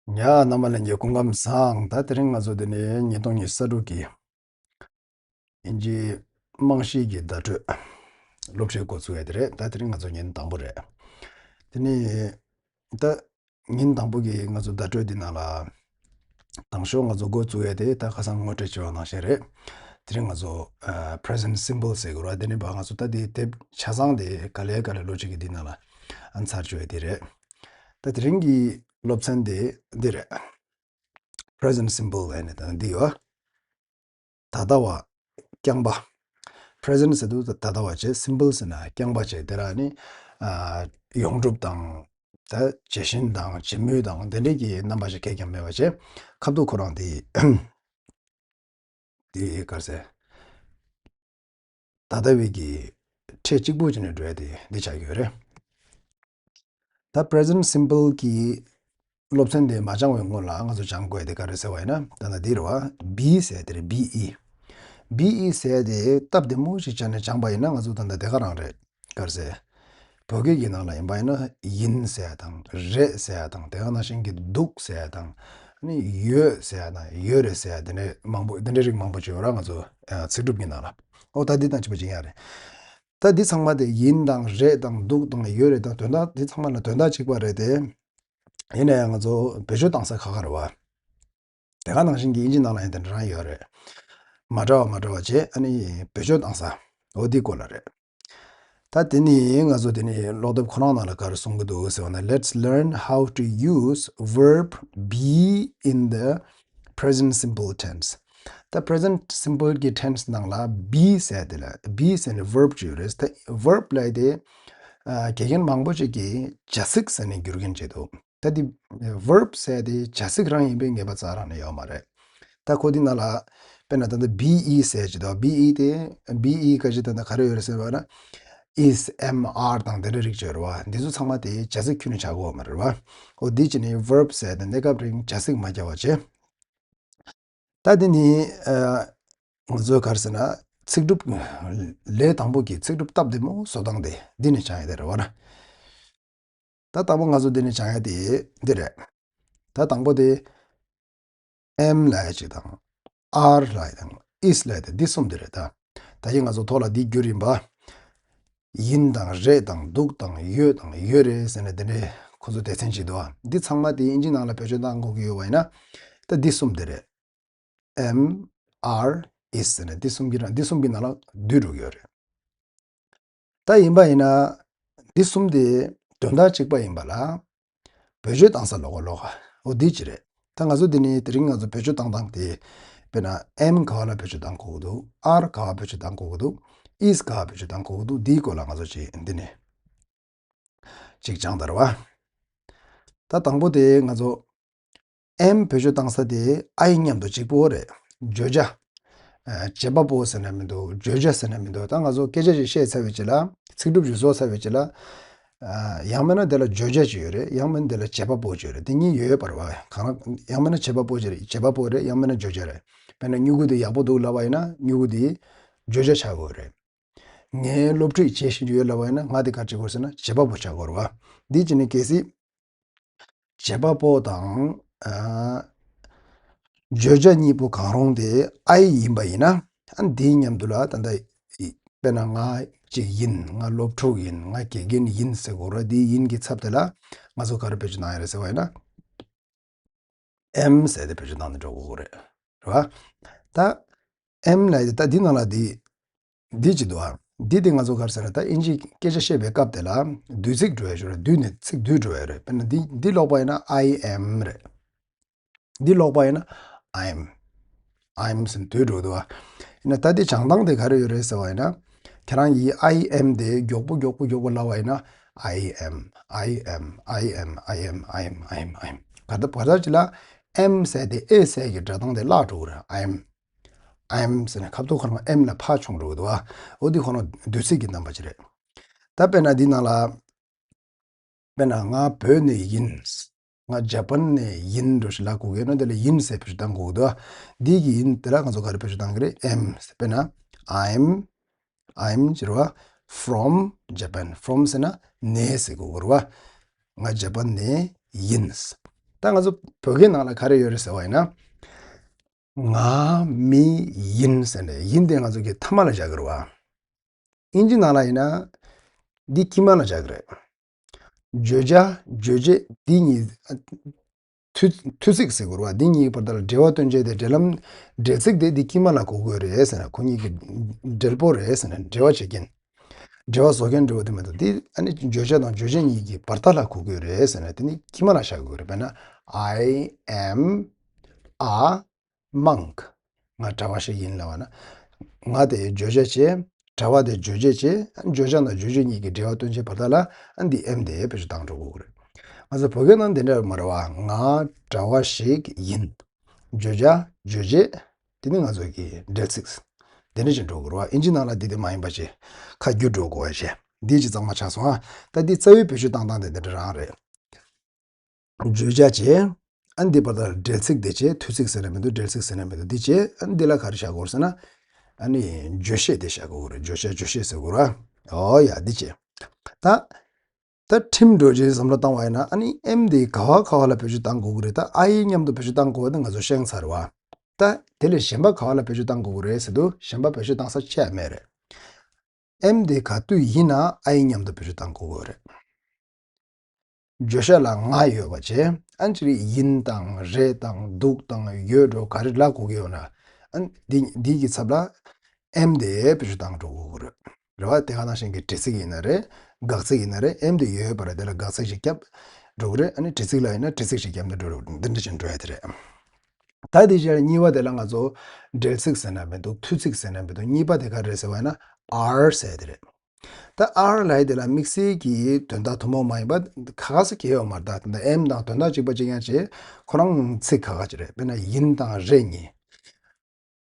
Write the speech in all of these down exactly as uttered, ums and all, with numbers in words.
ཡ། རྣམ་པ་ལྷན་རྒྱས་སྐུ་ཁམས་བཟང་། ད་དེ་རིང་ང་ཚོ་འདི་ནས་ཉིས་སྟོང་ཉི་ཤུ་རྩ་དྲུག་གི་དབྱིན་ཇིའི་རྨང་གཞིའི་གི་བརྡ་སྤྲོད་སློབ་ཁྲིད་འགོ་ཚུགས་ཡ་དེ་རེད། ད་དེ་རིང་ང་ཚོ་ཉིན་དང་པོ་རེད། དེ་ནས་ད་ཉིན་དང་པོ་གི་ང་ཚོ་བརྡ་སྤྲོད་འདི་ནང་ལ་དང་ཤོས་ང་ཚོ་འགོ་བཙུགས་ཡ་དེ་ད་ཁ་སང་ངོ་སྤྲོད་བྱས་པ་ནང་བཞིན་རེད། དེ་རིང་ང་ཚོ་ཨ་present simple ཟེར་དགོས་རེད་བ། དེ་ནས་ཕར་ང་ཚོ་ད་དེ་དེབ་ཆ་ཚང་དེ་ག་ལེ་ག་ལེ་སློབ་ཁྲིད་ཀྱི་འདི་ནང་ལ་ཨ་ཚར་བཅུག་ཡ་དེ་རེད། ད་དེ་རིང་གི་སློབ་ཚན་དེ་འདི་རེད། present simple ལབ་ནས་ད་འདི་ཡོད། ད་ལྟ་བ་རྐྱང་པ། present ཟེར་དུས་ད་ལྟ་བ་བྱས། simple ཟེར་ན་རྐྱང་པ་བྱས། དེ་ར་ནི་ཨ་ཡོངས་གྲུབ་དང་། ད་བྱད་བཞིན་དང་བྱེད་མུས་དང་དེ་འདྲས་ཀྱི་རྣམ་པ་ཞིག་གས་ཀྱང་མེད་པ་བྱས། ཁ་ཐུག་ཁོ་རང་དེ་དེ་ག་རེ་ཟེར། ད་ལྟ་བའི་གི་ཕྲད་གཅིག་པོ་བྱས་ནས་འགྲོ་ཡ་དེ་འདི་ཆགས་ཡོད་རེད། ད་present simple གི་སློབ་ཚན་དེ་མ་སྦྱང་བའི་སྔོན་ལ་ང་ཚོ་སྦྱང་དགོས་དེ་ག་རེ་ཟེར་བ་ཡིན་ན། ད་ལྟ་འདི་རེད་བ། be ཟེར་དེ་རེད། be be be ཟེར་དེ་སྟབས་བདེ་མོ་ཞིག་བྱས་ནས་སྦྱངས་པ་ཡིན་ན་ང་ཚོ་ད་ལྟ་དེ་ག་རང་རེད། ག་རེ་ཟེར། བོད་སྐད་ཀྱི་ནང་ལ་ཡིན་པ་ཡིན་ན་ཡིན་ཟེར་ཡ་དང་། རེད་ཟེར་ཡ་དང་། དེ་ག་ནང་བཞིན་གྱི་འདུག་ཟེར་ཡ་དང་། ཨ་ནི་ཡོད་ཟེར་ཡ་དང་། ཡོད་རེད་ཟེར་ཡ། དེ་འདྲའི་མང་པོ། དེ་འདྲའི་རིགས་མང་པོ་ཅིག་ཡོད་ར། ང་ཚོ་ཨ་ཚིག་གྲུབ་ཀྱི་ནང་ལ། ཨོ་ད་འདི་དང་གཅིག་པ་ཅིག་ཡང་རེད། ད་འདི་ཚང་མ་དེ་ཡིན་དང་རེད་དང་འདུག་དང་ཡོད་རེད་དང་དོན་དག་འདི་ཚང་མ་ལ་དོན་དག་གཅིག་པ་རེད་དེ། ཡིན་ན་ཡང་ང་ཚོ་བེད་སྤྱོད་བཏང་ས་ཁག་ཁག་རེད་བ། དེ་ག་ནང་བཞིན་གྱི་དབྱིན་ཇི་ནང་ལ་ཡང་དེ་འདྲ་རང་ཡོད་རེད། མ་འདྲ་བ་མ་འདྲ་བ་བྱས། ཨ་ནི་བེད་སྤྱོད་བཏང་ས། འོ་འདི་སྐོར་ལ་རེད། ད་དེ་ནི་ང་ཚོ་དེ་ནི་ཀློག་དེབ་ཁོ་རང་ནང་ལ་ག་རེ་གསུང་གི་འདུག་ཟེར་བ་ན། Let's learn how to use verb be in the present simple tense. ད་present simple གྱི་tense ནང་ལ་be ཟེར་དེ་ལ། be ཟེར་ནི་verb ཅིག་ཡོད་རེད། ད་verb ལབ་དེ་ཨ་དགེ་རྒན་མང་པོ་ཅིག་གིས་བྱ་ཚིག་ཟེར་ནས་བསྒྱུར་མཁན་བྱེད་འདུག་ད་འདི་verb ཟེར་དེ་བྱ་ཚིག་རང་ཡིན་པའི་ངེས་པ་རྩ་རང་ནས་ཡོད་མ་རེད། ད་ཁོ་འདི་ནང་ལ་དཔེར་ན་ད་ལྟ་be is ཟེར་གྱི་འདུག be དེ་be ག་ཅི་ད་ལྟ་ག་རེ་ཡོད་རེད་ཟེར་བ་ན། is, am, are དང་དེ་འདྲ་རིགས་ཅིག་ཡོད་རེད་བ། འདི་ཚོ་ཚང་མ་དེ་བྱ་ཚིག་ཁྱོན་ནས་ཆགས་ཀྱི་ཡོད་མ་རེད་བ། འོ་འདི་ཅི་ནི་verb ཟེར་དེ་གནས་སྐབས་རིང་བྱ་ཚིག་མ་རྒྱག་པ་བྱས། ད་འདི་ནི་ཨ་ང་ཚོས་ག་རེ་ཟེར་ན། ཚིག་གྲུབ་ལས་དང་པོ་གི་ཚིག་གྲུབ་སྟབས་བདེ་མོ་བཟོ་སྟངས་དེ་འདི་ནས་སྦྱང་ཡ་དེ་རེད་བ་ན། ད་དང་པོ་ང་ཚོ་འདི་ནས་སྦྱང་ཡ་དེ་འདི་རེད། ད་དང་པོ་དེ་am ལབ་ཡ་ཅིག་དང་། are ལབ་ཡ་དང་། is ལབ་ཡ་དེ་འདི་གསུམ་དེ་རེད། ད་ད་གིན་ང་ཚོ་ཐོག་ལ་འདི་བསྒྱུར་ཡིན་པ། ཡིན་དང་རེད་དང་འདུག་དང་ཡོད་དང་ཡོད་རེད་ཟེར་ནས་དེ་འདྲའི་ཁོ་ཚོ་སྡེ་ཚན་ཅིག་འདུག་ཨ། འདི་ཚང་མ་དེ་དབྱིན་ཇི་ནང་ལ་བེད་སྤྱོད་གཏང་དགོས་ཀྱི་ཡོད་པ་ཡིན་ན། ད་འདི་གསུམ་དེ་རེད། am, are, is ཟེར་ནས་འདི་གསུམ་གྱི་ནང་འདི་གསུམ་གྱི་ནང་ལ་བསྡུས་འགྲོ་གི་ཡོད་རེད། ད་ཡིན་པ་ཡིན་ན་འདི་གསུམ་དེ་དོན་དག་གཅིག་པ་ཡིན་པ་ལ་བེད་སྤྱོད་གཏང་ས་ལོགས་ཀ་ལོགས་ཀ་འོ་འདི་ཅི་རེད། ད་ང་ཚོ་འདི་ནི་དེ་རིང་ང་ཚོ་བེད་སྤྱོད་གཏང་སྟངས་དེ། དཔེར་ན་am ག་བ་ལ་བེད་སྤྱོད་གཏང་དགོས་ཀྱི་འདུག are ག་བ་བེད་སྤྱོད་གཏང་དགོས་ཀྱི་འདུག is ག་བ་བེད་སྤྱོད་གཏང་དགོས་ཀྱི་འདུག་འདིའི་སྐོར་ལ་ང་ཚོ་ཅིག་འདི་ནས་ཅིག་སྦྱང་དར་བ། ད་དང་པོ་དེ་ང་ཚོ་am བེད་སྤྱོད་བཏང་ས་དེ་I མཉམ་དུ་གཅིག་པོ་རེད། བརྗོད་བྱ། ཨ་བྱེད་པ་པོ་ཟེར་ན་མི་འདུག་བརྗོད་བྱ་ཟེར་ན་མི་འདུག་ད་ང་ཚོ་སྐད་ཆ་ཞིག་བཤད་ཚར་བའི་རྗེས་ལ། ཚིག་གྲུབ་ཞིག་བཟོ་ཚར་བའི་རྗེས་ལ། ཨ་ཡང་མིན་ན་དེ་ལ་བརྗོད་བྱ་ཅིག་ཡོད་རེད། ཡང་མིན་དེ་ལ་བྱེད་པ་པོ་ཅིག་ཡོད་རེད། དེ་གཉིས་ཡོད་ཡོད་པ་རེད་བ། གང་ལ་ཡང་མིན་ན་བྱེད་པ་པོ་ཅིག་རེད། བྱེད་པ་པོ་རེད། ཡང་མིན་ན་བརྗོད་བྱ་རེད། དཔེར་ན་སྨྱུ་གུ་དེ་ཡག་པོ་འདུག་ལབ་པ་ཡིན་ན་སྨྱུ་གུ་དེ་བརྗོད་བྱ་ཆགས་དགོས་རེད། ངས་སློབ་ཁྲིད་བྱེད་བཞིན་ཡོད་ལབ་པ་ཡིན་ན་ང་དེ་ག་རེ་བྱེད་དགོས་ཟེར་ན་བྱེད་པ་པོ་ཆགས་དགོས་རེད་བ། འདི་བྱས་ནས་གལ་སྲིད་བྱེད་པ་པོ་དང་ཨ་བརྗོད་བྱ་གཉིས་པོ་གང་རུང་དེ་I ཡིན་པ་ཡིན་ན། ཨ་འདིའི་མཉམ་དུ་ལ་ད་ལྟ་དཔེར་ན་ང་གཅིག་ཡིན། ང་སློབ་ཕྲུག་ཡིན། ང་དགེ་རྒན་ཡིན་ཟེར་དགོས་རེད། འདིའི་ཡིན་གྱི་ཚབ་དེ་ལ་ང་ཚོ་ག་རེ་བེད་སྤྱོད་གནང་ཡ་རེད་ཟེར་བ་ཡིན་ན། am ཟེར་ཏེ་བེད་སྤྱོད་བཏང་ནས་འགྲོ་དགོས་རེད། རེད་བ། ད་am ལབ་ཡ་དེ་ད་འདི་ནང་ལ་འདི་འདི་ཅི་འདུག་ཨ། འདི་དེ་ང་ཚོ་ག་རེ་ཟེར་ན། ད་དབྱིན་ཇིའི་སྐད་ཆ་བཤད་པའི་སྐབས་དེ་ལ་བསྡུས་ཚིག་འགྲོ་ཡ་ཞིག་རེད། བསྡུས་ནས་ཚིག་བསྡུས་འགྲོ་ཡ་རེད། དཔེར་ན་འདི་འདི་ཀློག་པ་ཡིན་ན་I am རེད། འདི་ཀློག་པ་ཡིན་ན་I'm I'm ཟེར་ནས་བསྡུས་འགྲོ་གི་འདུག་ཨ། ཡིན་ན་ད་འདི་སྦྱང་སྟངས་དེ་ག་རེ་ཡོད་རེད་ཟེར་བ་ཡིན་ན། ཁྱེད་རང་གིས་I am དེ་མགྱོགས་པོ་མགྱོགས་པོ་མགྱོགས་པོ་ལབ་པ་ཡིན་ན། I am I am I am I am I am I am ག་ད་ག་ད་ཅི་ལ་am ཟེར་དེ་A ཟེར་གྱི་སྒྲ་གདངས་དེ་བརླག་འགྲོ་གི་རེད། I am I am ཟེར་ནས་ཁ་ཐུག་ཁོ་རང་am ལ་ཕར་མཆོང་འགྲོ་གི་འདུག་ཨ། འོ་འདི་ཁོ་རང་བསྡུས་ཚིག་གི་རྣམ་པ་ཅིག་རེད། ད་དཔེར་ན་འདི་ནང་ལ། དཔེར་ན་ང་བོད་ནས་ཡིན། ང་ཇ་པན་ནས་ཡིན་འགྲོ་ཞིག་ལབ་དགོས་ཀྱི་ན། དེ་ལ་ཡིན་ཟེར་བེད་སྤྱོད་གཏང་དགོས་ཀྱི་འདུག་ཨ། འདི་གི་ཡིན་དེ་ལ་ང་ཚོ་ག་རེ་བེད་སྤྱོད་གཏང་གི་རེད། am དཔེར་ན་I'm I'm ཅི་རེད་བ། From Japan. From ཟེར་ན་ནས་ཟེར་དགོས་ཀྱི་རེད་བ། ང་ཇ་པན་ནས་ཡིན། ད་ང་ཚོ་བོད་སྐད་ནང་ལ་ག་རེ་ཡོད་རེད་ཟེར་བ་ཡིན་ན། ང་མི་ཡིན་ཟེར་ནས་ཡིན་དེ་ང་ཚོ་གི་མཐའ་མ་ལ་བཞག་གི་རེད་བ། ཨིན་ཇི་ནང་ལ་ཡིན་ན་འདི་དཀྱིལ་མ་ལ་བཞག་གི་རེད། བརྗོད་བྱ་རྗོད་བྱེད་འདི་གཉིས། མཐུད་མཐུད་ཚིག་ཟེར་དགོས་རེད་བ། འདི་གཉིས་ཀྱི་བར་དག་ལ་འབྲེལ་བ་སྟོན་བྱེད་དེ་འབྲེལ་ལམ་འབྲེལ་ཚིག་དེ་འདི་དཀྱིལ་མ་ལ་གོ་དགོས་རེད་ཟེར་ན། ཁོ་གཉིས་ཀྱི་འབྲེལ་པོ་རེད་ཟེར་ན། འབྲེལ་བ་བྱེད་མཁན། འབྲེལ་བ་བཟོ་མཁན་འབྲེལ་བ་དེ་མ་གཏོགས། འདི་ཨ་ནི་བརྗོད་བྱ་དང་རྗོད་བྱེད་གཉིས་ཀྱི་བར་ཐག་ལ་གོ་དགོས་རེད་ཟེར་ན། དེ་ནི་དཀྱིལ་མ་ལ་བཞག་དགོས་རེད། དཔེར་ན། I am a monk. ང་གྲྭ་བ་ཞིག་ཡིན་ལབ་པ་ན། ང་དེ་བརྗོད་བྱ་བྱེད། གྲྭ་བ་དེ་རྗོད་བྱེད་བྱེད། བརྗོད་བྱ་དང་རྗོད་བྱེད་གཉིས་ཀྱི་འབྲེལ་བ་སྟོན་བྱེད་བར་ཐག་ལ་ཨ་འདི་am དེ་བེད་སྤྱོད་བཏང་འགྲོ་དགོས་རེད། ང་ཚོ་བོད་སྐད་ནང་འདི་འདྲ་མ་རེད་བ། ང་གྲྭ་བ་ཞིག་ཡིན། བརྗོད་བྱ་རྗོད་བྱེད། དེ་ནི་ང་ཚོ་གི་འབྲེལ་ཚིག་འདི་འདྲ་ཞིག་འགྲོ་དགོས་རེད་བ། ཨིན་ཇི་ནང་ལ་འདི་དེ་མ་ཡིན་པ་ཞིག་ཁ་བསྒྱུར་འགྲོ་དགོས་པ་ཞིག་འདི་ཅིག་གཙང་མ་ཆགས་སོང་ཨ། ད་འདི་རྩ་བའི་བེད་སྤྱོད་བཏང་སྟངས་དེ་འདི་འདྲ་རང་རེད། བརྗོད་བྱ་བྱས། ཨ་འདི་བར་དག་འབྲེལ་ཚིག་དེ་བྱས། མཐུད་ཚིག་ཟེར་ན་མི་འདུག་འབྲེལ་ཚིག་ཟེར་ན་མི་འདུག་འདི་བྱས། ཨ་འདི་ལ་ག་རེ་བཞག་དགོས་ཟེར་ན། ཨ་ནི་རྗོད་བྱེད་དེ་བཞག་དགོས་རེད། བརྗོད་བྱ་རྗོད་བྱེད་ཟེར་དགོས་རེད། ཨོ་ཡ་འདི་བྱས། ད་ད་ཁྲིམས་འགྲོ་རྗེས་བསམ་བློ་བཏང་བ་ཡིན་ན། ཨ་ནི་am དེ་ག་བ་ག་བ་ལ་བེད་སྤྱོད་བཏང་དགོས་ཀྱི་རེད། ད་I མཉམ་དུ་བེད་སྤྱོད་བཏང་དགོས་པ་དེ་ང་ཚོ་ཤེས་ཚར་བ། ད་དེ་ལས་གཞན་པ་ག་བ་ལ་བེད་སྤྱོད་བཏང་དགོས་ཀྱི་རེད་ཟེར་དུས། གཞན་པ་བེད་སྤྱོད་བཏང་ས་ཅི་ཡང་མེད་རེད། am དེ་ག་དུས་ཡིན་ན་I མཉམ་དུ་བེད་སྤྱོད་བཏང་དགོས་ཀྱི་རེད། བརྗོད་བྱ་ལ་ང་ཡོད་པ་བྱས། ཨ་ནི་ཅིག་ཡིན་དང་རེད་དང་འདུག་དང་ཡོད་འགྲོ་ག་རེ་ལ་གོ་གི་ཡོད་ན། ཨ་ནི་འདི་འདི་གི་ཚབ་ལ་am དེ་བེད་སྤྱོད་བཏང་འགྲོ་དགོས་ཀྱི་རེད། རེད་བ། དེ་ག་ནང་བཞིན་གྱི་འབྲེལ་ཚིག་ཡིན་ན་རེད། དགག་ཚིག་ཡིན་ན་རེད། am དེ་ཡོད་པ་རེད། དེ་ལ་དགག་ཚིག་ཅིག་བརྒྱབ་འགྲོ་གི་རེད། ཨ་ནི་འབྲེལ་ཚིག་ལ་ཡིན་ན་འབྲེལ་ཚིག་ཅིག་བརྒྱབ་ནས་འགྲོ་རེད། འདི་འདྲ་ཅིག་འགྲོ་ཡ་དེ་རེད། ད་དེ་རྗེས་གཉིས་པ་དེ་ལ་ང་ཚོ་འབྲེལ་ཚིག་ཟེར་ན་མི་འདུག་མཐུད་ཚིག་ཟེར་ན་མི་འདུག་གཉིས་པ་དེ་ག་རེ་རེད་ཟེར་བ་ཡིན་ན། are ཟེར་དེ་རེད། ད་are ལབ་ཡ་དེ་ལ་དམིགས་བསལ་གྱི་དོན་དག་ཐུན་མོང་མ་ཡིན་པ་ཁ་ཁ་སུ་གྱེས་ཡོད་མ་རེད། ད་ད་am དང་དོན་དག་གཅིག་པ་གཅིག་རྐྱང་བྱས། ཁོ་རང་ཚིག་ཁ་ཁ་ཅིག་རེད། དཔེར་ན་ཡིན་དང་རེད་གཉིས།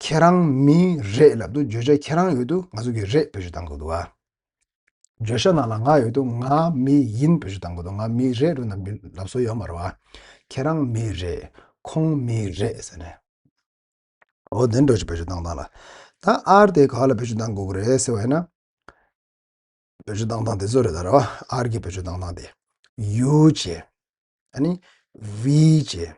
ཁྱེད་རང་མི་རེད་ལབ་དུས་བརྗོད་བྱ་ཁྱེད་རང་ཡོད་དུས་ང་ཚོ་གིས་རེད་བེད་སྤྱོད་བཏང་དགོས་འདུག་བ། བརྗོད་བྱ་ནང་ལ་ང་ཡོད་དུས་ང་མི་ཡིན་བེད་སྤྱོད་བཏང་དགོས་འདུག་ང་མི་རེད་ལབ་ན་མི་ལབ་སྲོལ་ཡོད་མ་རེད་བ། ཁྱེད་རང་མི་རེད། ཁོང་མི་རེད་ཟེར་ནས། འོ་དེ་འདྲ་ཅིག་བེད་སྤྱོད་བཏང་སྟངས་ལ། ད་are དེ་ག་ལ་བེད་སྤྱོད་བཏང་དགོས་ཀྱི་རེད་ཟེར་བ་ཡིན་ན། བེད་སྤྱོད་བཏང་སྟངས་དེ་ཚོ་རེད་ད་ར་བ། are གི་བེད་སྤྱོད་བཏང་སྟངས་དེ། you བྱས། ཨ་ནི་we བྱས།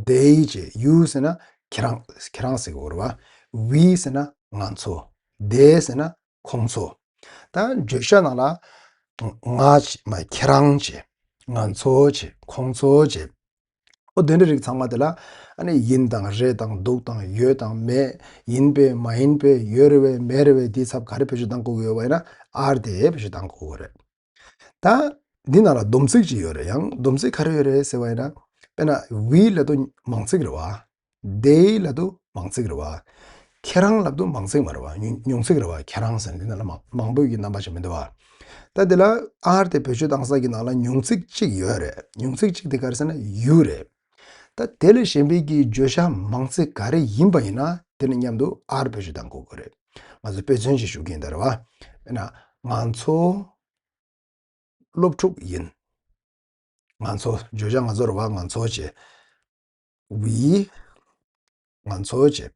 they བྱས། you ཟེར་ན་ཁྱེད་རང་ཁྱེད་རང་ཟེར་དགོས་རེད་བ། we ཟེར་ན་ང་ཚོ། they ཟེར་ན་ཁོང་ཚོ། ད་བརྗོད་བྱ་ནང་ལ་ང་བྱས། མ་ཁྱེད་རང་བྱས། ང་ཚོ་བྱས། ཁོང་ཚོ་བྱས། ཨོ་དེ་འདྲ་རིགས་ཚང་མ་དེ་ལ་ཨ་ནི་ཡིན་དང་རེད་དང་འདུག་དང་ཡོད་དང་མེད། ཡིན་པས་མ་ཡིན་པས། ཡོད་རེད་བས་མེད་རེད་བས། དེའི་ཚབ་ག་རེ་བེད་སྤྱོད་བཏང་དགོས་ཀྱི་ཡོད་པ་ཡིན་ན་are དེ་བེད་སྤྱོད་བཏང་དགོས་ཀྱི་རེད། ད་འདི་ནང་ལ་སྡོམ་ཚིག་ཅིག་ཡོད་རེད། ཡང་སྡོམ་ཚིག་ག་རེ་ཡོད་རེད་ཟེར་བ་ཡིན་ན། དཔེར་ན་we ལབ་དུས་མང་ཚིག་རེད་བ། they ལབ་དུས་མང་ཚིག་རེད་བ། ཁྱེད་རང་ལབ་དུས་མང་ཚིག་མ་རེད་བ། ཉུང་ཉུང་ཚིག་རེད་བ། ཁྱེད་རང་ཟེར་ན་འདི་ནང་ལ་མང་མང་པོ་ཡི་རྣམ་པ་ཞིག་མི་འདུག་བ། ད་དེ་ལ་are དེ་བེད་སྤྱོད་བཏང་ས་གི་ནང་ལ་ཉུང་ཚིག་གཅིག་ཡོད་རེད། ཉུང་ཚིག་གཅིག་དེ་ག་རེ་ཟེར་ན་you རེད། ད་དེ་ལས་གཞན་པའི་གི་བརྗོད་བྱ་མང་ཚིག་ག་རེ་ཡིན་པ་ཡིན་ན་དེ་ནི་མཉམ་དུ་are བེད་སྤྱོད་བཏང་དགོས་ཀྱི་རེད། ང་ཚོ་དཔེ་མཚོན་ཅིག་ཞུ་གི་ཡིན་ད་རེད་བ། དཔེར་ན་ང་ཚོ་སློབ་ཕྲུག་ཡིན། ང་ཚོ་བརྗོད་བྱ་ང་ཚོ་རེད་བ། ང་ཚོ་བྱས། we ང་ཚོ་བྱས།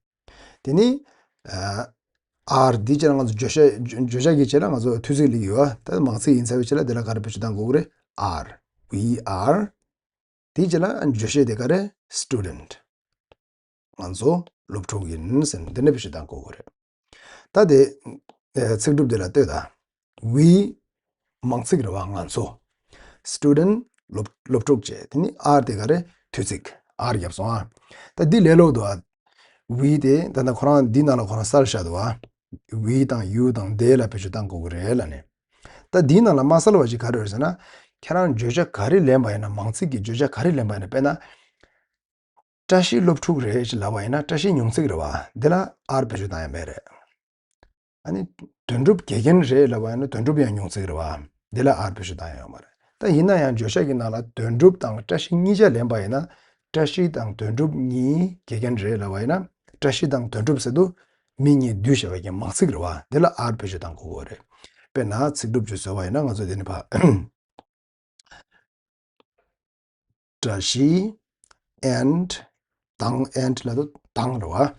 དེ་ནི་ཨ་are འདི་བྱས་ན་ང་ཚོ་བརྗོད་བྱ་བརྗོད་བྱ་གི་བྱས་ན་ང་ཚོ་མཐུད་ཚིག་ལ་ཡོད་བ། ད་མང་ཚིག་ཡིན་ཚར་བའི་ཆ་ལ་དེ་ལ་ག་རེ་བེད་སྤྱོད་བཏང་དགོས་ཀྱི་རེད། are we are དེའི་རྗེས་ལ་བརྗོད་བྱེད་དེ་ག་རེ། student ང་ཚོ་སློབ་ཕྲུག་ཡིན་ཟེར་ནས་འདི་འདྲ་བེད་སྤྱོད་བཏང་དགོས་ཀྱི་རེད། ད་དེ་ཚིག་གྲུབ་དེ་ལ་ལྟོས་དང་། we མང་ཚིག་རེད་བ། ང་ཚོ། student སློབ་སློབ་ཕྲུག་བྱས། དེ་ནི་are དེ་ག་རེ། མཐུད་ཚིག are བརྒྱབ་སོང་ཨ། ད་འདི་ལས་སླ་པོ་འདུག་ཨ། we དེ་ད་ལྟ་ཁོ་རང་འདི་ནང་ལ་ཁོ་རང་གསལ་བཞག་འདུག་ཨ། we དང་you དང་they ལ་བེད་སྤྱོད་བཏང་དགོས་ཀྱི་རེད་ལབ་ནས། ད་འདིའི་ནང་ལ་མ་གསལ་བ་ཞིག་ག་རེ་རེད་ཟེར་ན། ཁྱེད་རང་བརྗོད་བྱ་ག་རེ་ལེན་པ་ཡིན་ན། མང་ཚིག་གི་བརྗོད་བྱ་ག་རེ་ལེན་པ་ཡིན་ན། དཔེར་ན། བཀྲ་ཤིས་སློབ་ཕྲུག་རེད་ཅེས་ལབ་པ་ཡིན་ན་བཀྲ་ཤིས་ཉུང་ཚིག་རེད་བ། འདི་ལ་are བེད་སྤྱོད་བཏང་ཡ་མེད་རེད། ཨ་ནི་དོན་གྲུབ་དགེ་རྒན་རེད་ལབ་པ་ཡིན་ན་དོན་གྲུབ་ཡང་ཉུང་ཚིག་རེད་བ། འདི་ལ་are བེད་སྤྱོད་བཏང་ཡ་ཡོད་མ་རེད། ད་ཡིན་ན་ཡང་བརྗོད་བྱ་གི་ནང་ལ་དོན་གྲུབ་དང་བཀྲ་ཤིས་གཉིས་ཆ་ལེན་པ་ཡིན་ན། བཀྲ་ཤིས་དང་དོན་གྲུབ་གཉིས་དགེ་རྒན་རེད་ལབ་པ་ཡིན་ན། བཀྲ་ཤིས་དང་དོན་གྲུབ་ཟེར་དུས་མི་གཉིས་བསྡུས་བྱས་པའི་མང་ཚིག་རེད་བ། འདི་ལ་are བེད་སྤྱོད་བཏང་དགོས་ཀྱི་རེད། དཔེར་ན་ཚིག་གྲུབ་ཅིག་བཟོས་པ་ཡིན་ན་ང་ཚོ་འདི་ནས་ཕ། བཀྲ་ཤིས་and དང་། and ལབ་དུས་དང་རེད་བ།